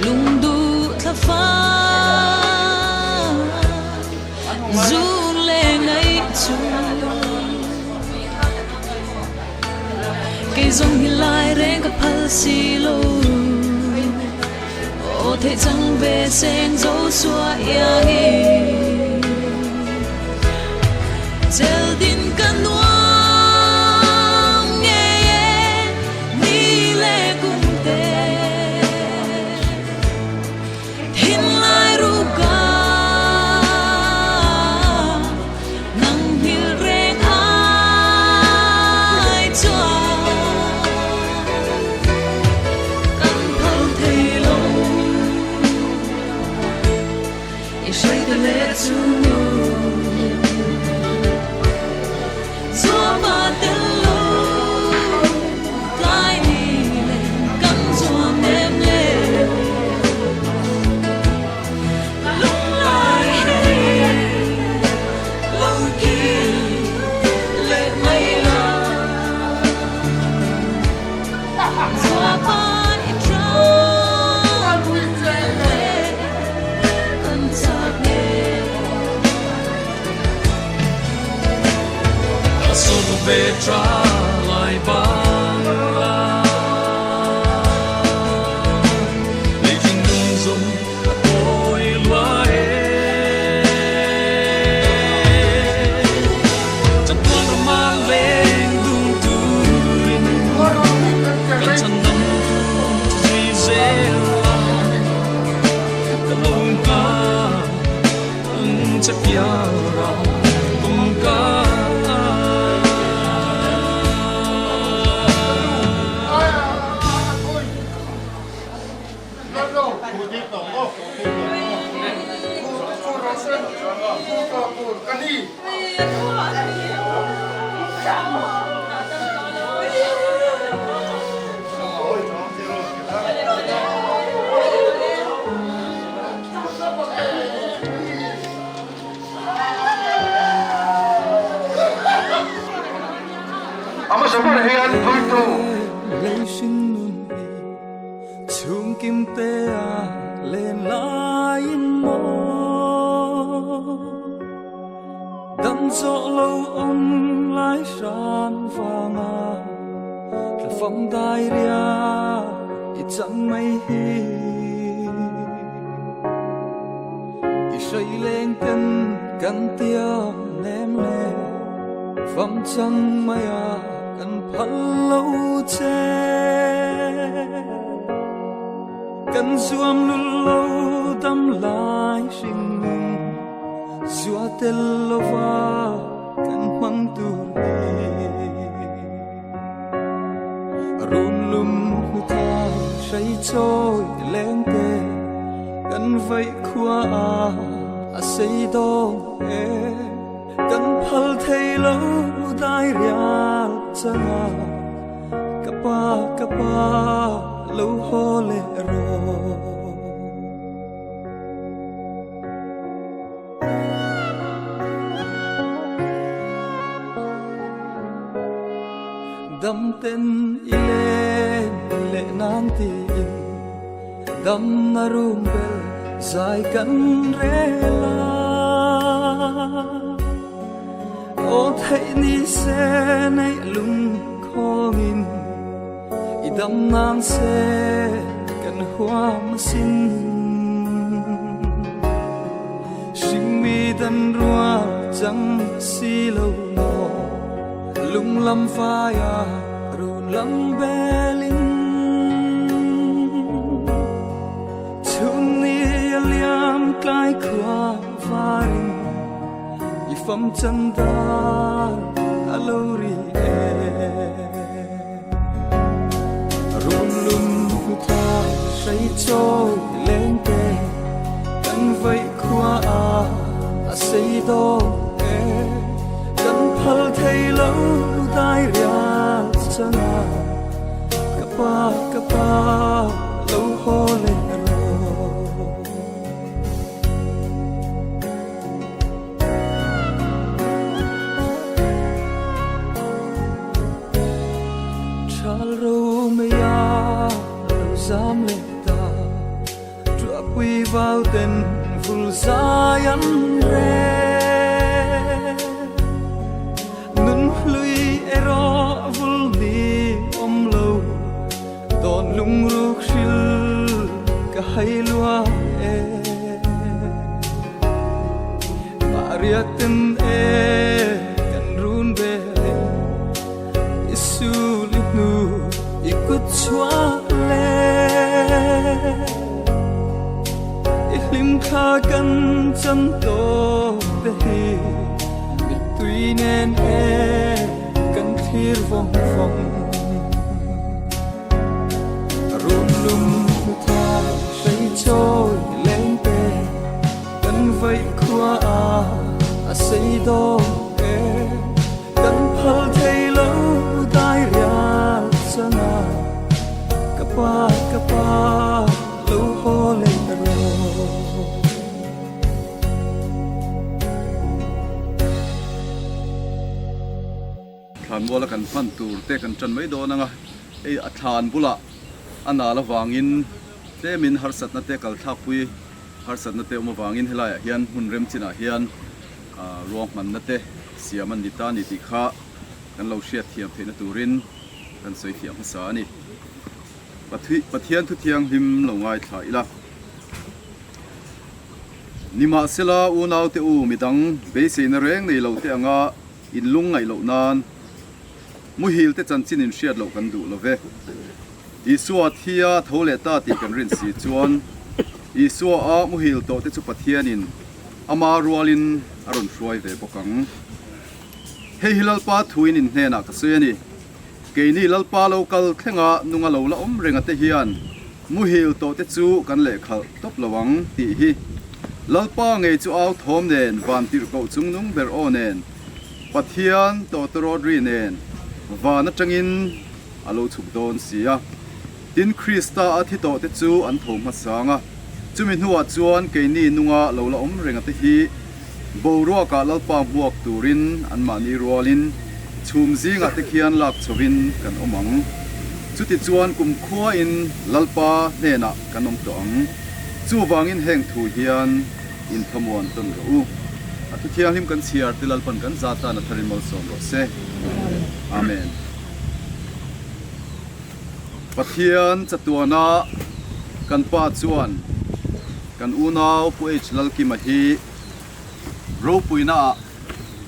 Lungduh thlafang zun le ngaih cu Kei zong hi lai reng ka phal si lo Aw theih cang ve seng zo sua iang in Cel din ka nuam ngei e Ni le kum te Thinlai ruka nang hngilh reng ai chuan kan phal thei lo i hruai te le chu zuam a tel lo tlai ni le kan zuam nem le lunglai he lo kir leh mai la zuapa i tlang le kan chak e. Ka sur ve tra lai bang la Lei thinlung zong a tawi lua e Chatuan rama leng dun turin Kan chhandam tu zui zel la Ka lo nghak ang che piara tum ka. A hmasa ber hian puitu. Dam ten i len leh nan tiin dam na rum bel zai kan rel a. Aw theih ni se neih lung khawngin i dam nan se kan huam asin. Hringmi dan rual chang si lo maw lung lam faia run lam belin chhun ni a liam tlai khua varin i fam chan dar a lo ri e. Run lum hnu thai hrei chawi leng te kan vaih khua a a sei dawn e. Kan phal thei lo dai rial changa ka pa ka pa lo haw leh rawh. Thal ro mei a lo zam leh ta, Tuahpui vau ten vul zai an rel. Nun hlui erawh vul ni awm lo, Dawn lungruk hril ka hai lua e. Maria ten e kan run belin i sul i hnu i kut chhuah le i hlim thla kan chan tawh te hi mittui nen e kan thlir vawng vawng. Run lum hnu thai hrei chawi leng te kan vaih khua a a sei dawn e. Kan phal thei lo dai rial changa ka pa ka pa lo haw leh rawh. Thlan muala kan hman tur te kan tan mai dawn ang a, hei a thlan bulah a nal avangin tlemin harsatna te kal thlakpui harsatna te awm avangin helaiah hian hmun rem chinah hian ruahmanna te siam an ni ta a ni tih kha kan lo hriatthiam theihna turin kan sawi fiah hmasa a ni. Pathian thu thianghlim lo ngaithla ila. Nimahsela unaute u midang beiseina reng nei lo te anga In lung ngaih loh nan muhil te chanchin in hriat loh kan duh lo ve. Isua thia tho leh ta tih kan rin si chuan Isua a muhil tawh te chu Pathianin ama rualin a rawn hruai ve bawk ang. Hei hi Lalpa thuin in hnenah ka sawi a ni. Keini Lalpa lo kal thlenga nunga lo la awm renga te hian muhil tawh te chu kan lehkhalh tawp lo ang tih hi Lalpa ngei chu au thawm nen van tirh koh chung nung ber aw nen Pathian tawtawrawt ri nen van atangin a lo chhuk dawn si a. Tin Krista a thi tawh te chu an tho hmasang a, chumi hnuah chuan keini nunga lo la awm renga te hi Boruakah Lalpa hmuak turin anmahni rualin chhum zingah te khian lak chhovin kan awm ang. Chutichuan kumkhuain Lalpa hnenah kan awm tawh ang. Chuvangin heng thu hian inthamuan tawn rawh u. A thu thianghlim kan chhiar te Lalpan kan za tan a tharin malsawm rawh se. Amen. Pathian chatuana kan Pa chuan kan unau Pu H. Lalkima hi ropuina ah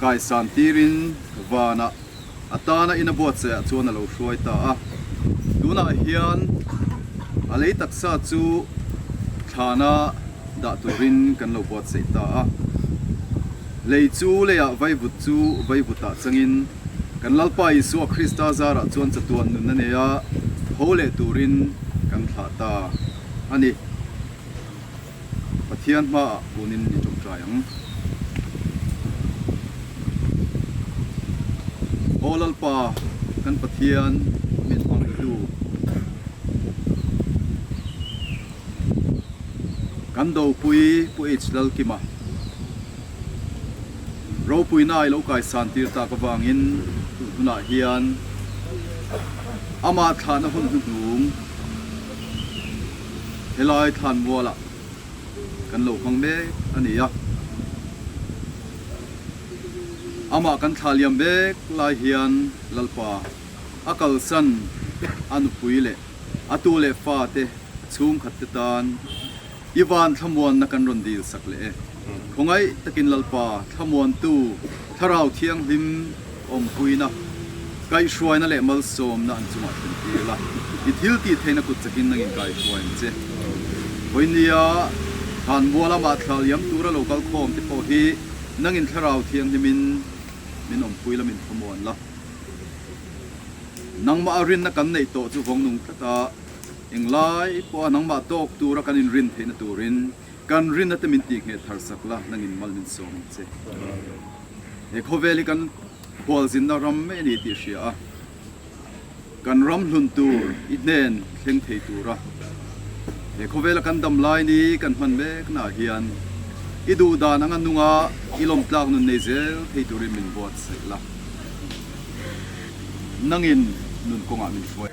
kaisan tirin vanah a tana in a buatsaih ah chuan a lo hruai ta a. Tunah hian a lei taksa chu thlana dah turin kan lo buatsaih ta a. Lei chu leiah vaivut chu vaivutah changin kan Lalpa Isua Krista zarah chuan chatuan nun a nei a, tho leh turin kan thlah ta a ni. Pathian hmaah kunin i tawngtai ang. Aw Lalpa, kan Pathian min hmangaitu, kan dopui Pu H. Lalkima ropuina i lo kaisan tir tak avangin tun hunah hian. Amah thlahna hun hnuhnung helai thlanmualah kan lo hmang mek a ni a. Amah kan thlah liam mek lai hian Lalpa a kalsan a nupui leh a tu leh fate a chhungkhat te tan I van thlamuanna kan rawn dil sak leh e. Khawngaih takin Lalpa thlamuantu Thlarau Thianghlim awmpuina, kaihhruaina leh malsawmna an chungah thlen tir la, i thil tih theihna kut chakin nangin kaihruai ang che. Vawinia Thlanmual lamah thla liam tura lo kal khawm te pawh hi nangin Thlarau Thianghlimin min awmpui la min thlamuan la. Nangmah a rinna kan neih tawh chu vawng nung tlat a, Englai pawha nangmah tawk tura kan inrin theihna turin kan rinna te min tih ngheh thar sak la, nangin mal min sawm ang che. He khawvel hi kan khualzinna ram mai a ni tih hria a, kan ram hlun tur i hnen thleng thei tura he khawvela kan dam lai ni kan hman meknaah hian i duh dan anga nunga i lawmtlak nun nei zel thei turin min buatsaih la, nangin nun kawngah min hruai.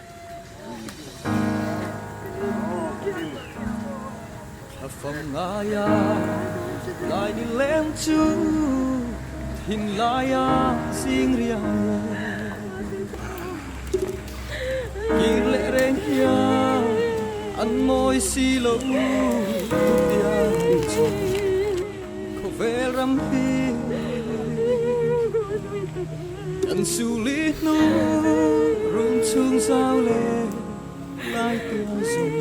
Thla lai ni leng chu thin laia zing riai e. Kir leh reng hian an mawi si lo thutiang chu khawvel ram hi. Kan suli hnu run chhung zau leh lai tual zawng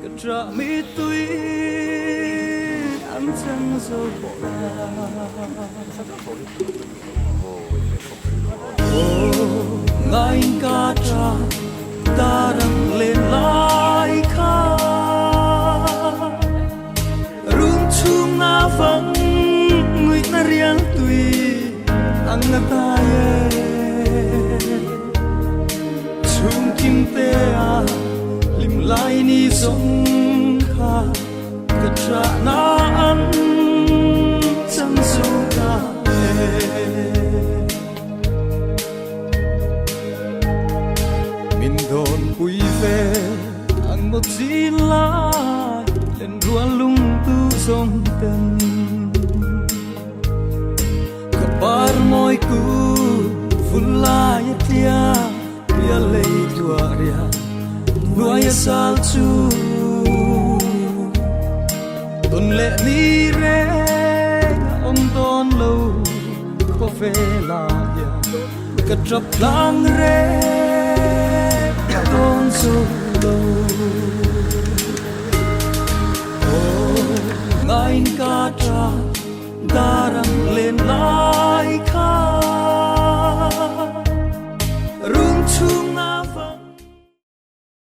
ka ṭah mittui an chang zo ta. Aw ngaiin ka ṭah ta rang len lai kha Run chhung na vang nguihna rial tui ang a tai e. Chhung kim te a hlim lai ni zawng kha ka ṭah na an chang zo ta e. Min dawn pui ve ang maw chin lai len rual lung tu zawng ten Ka par mawi ku vun lai a tlia ria lei thua ria hnuai a sal chu Tawn leh ni reng a awm dawn lo khawvela hian ka tap tlang reng dawn zo lo. Aw ngaiin ka tap darang len lai kha rung chhung.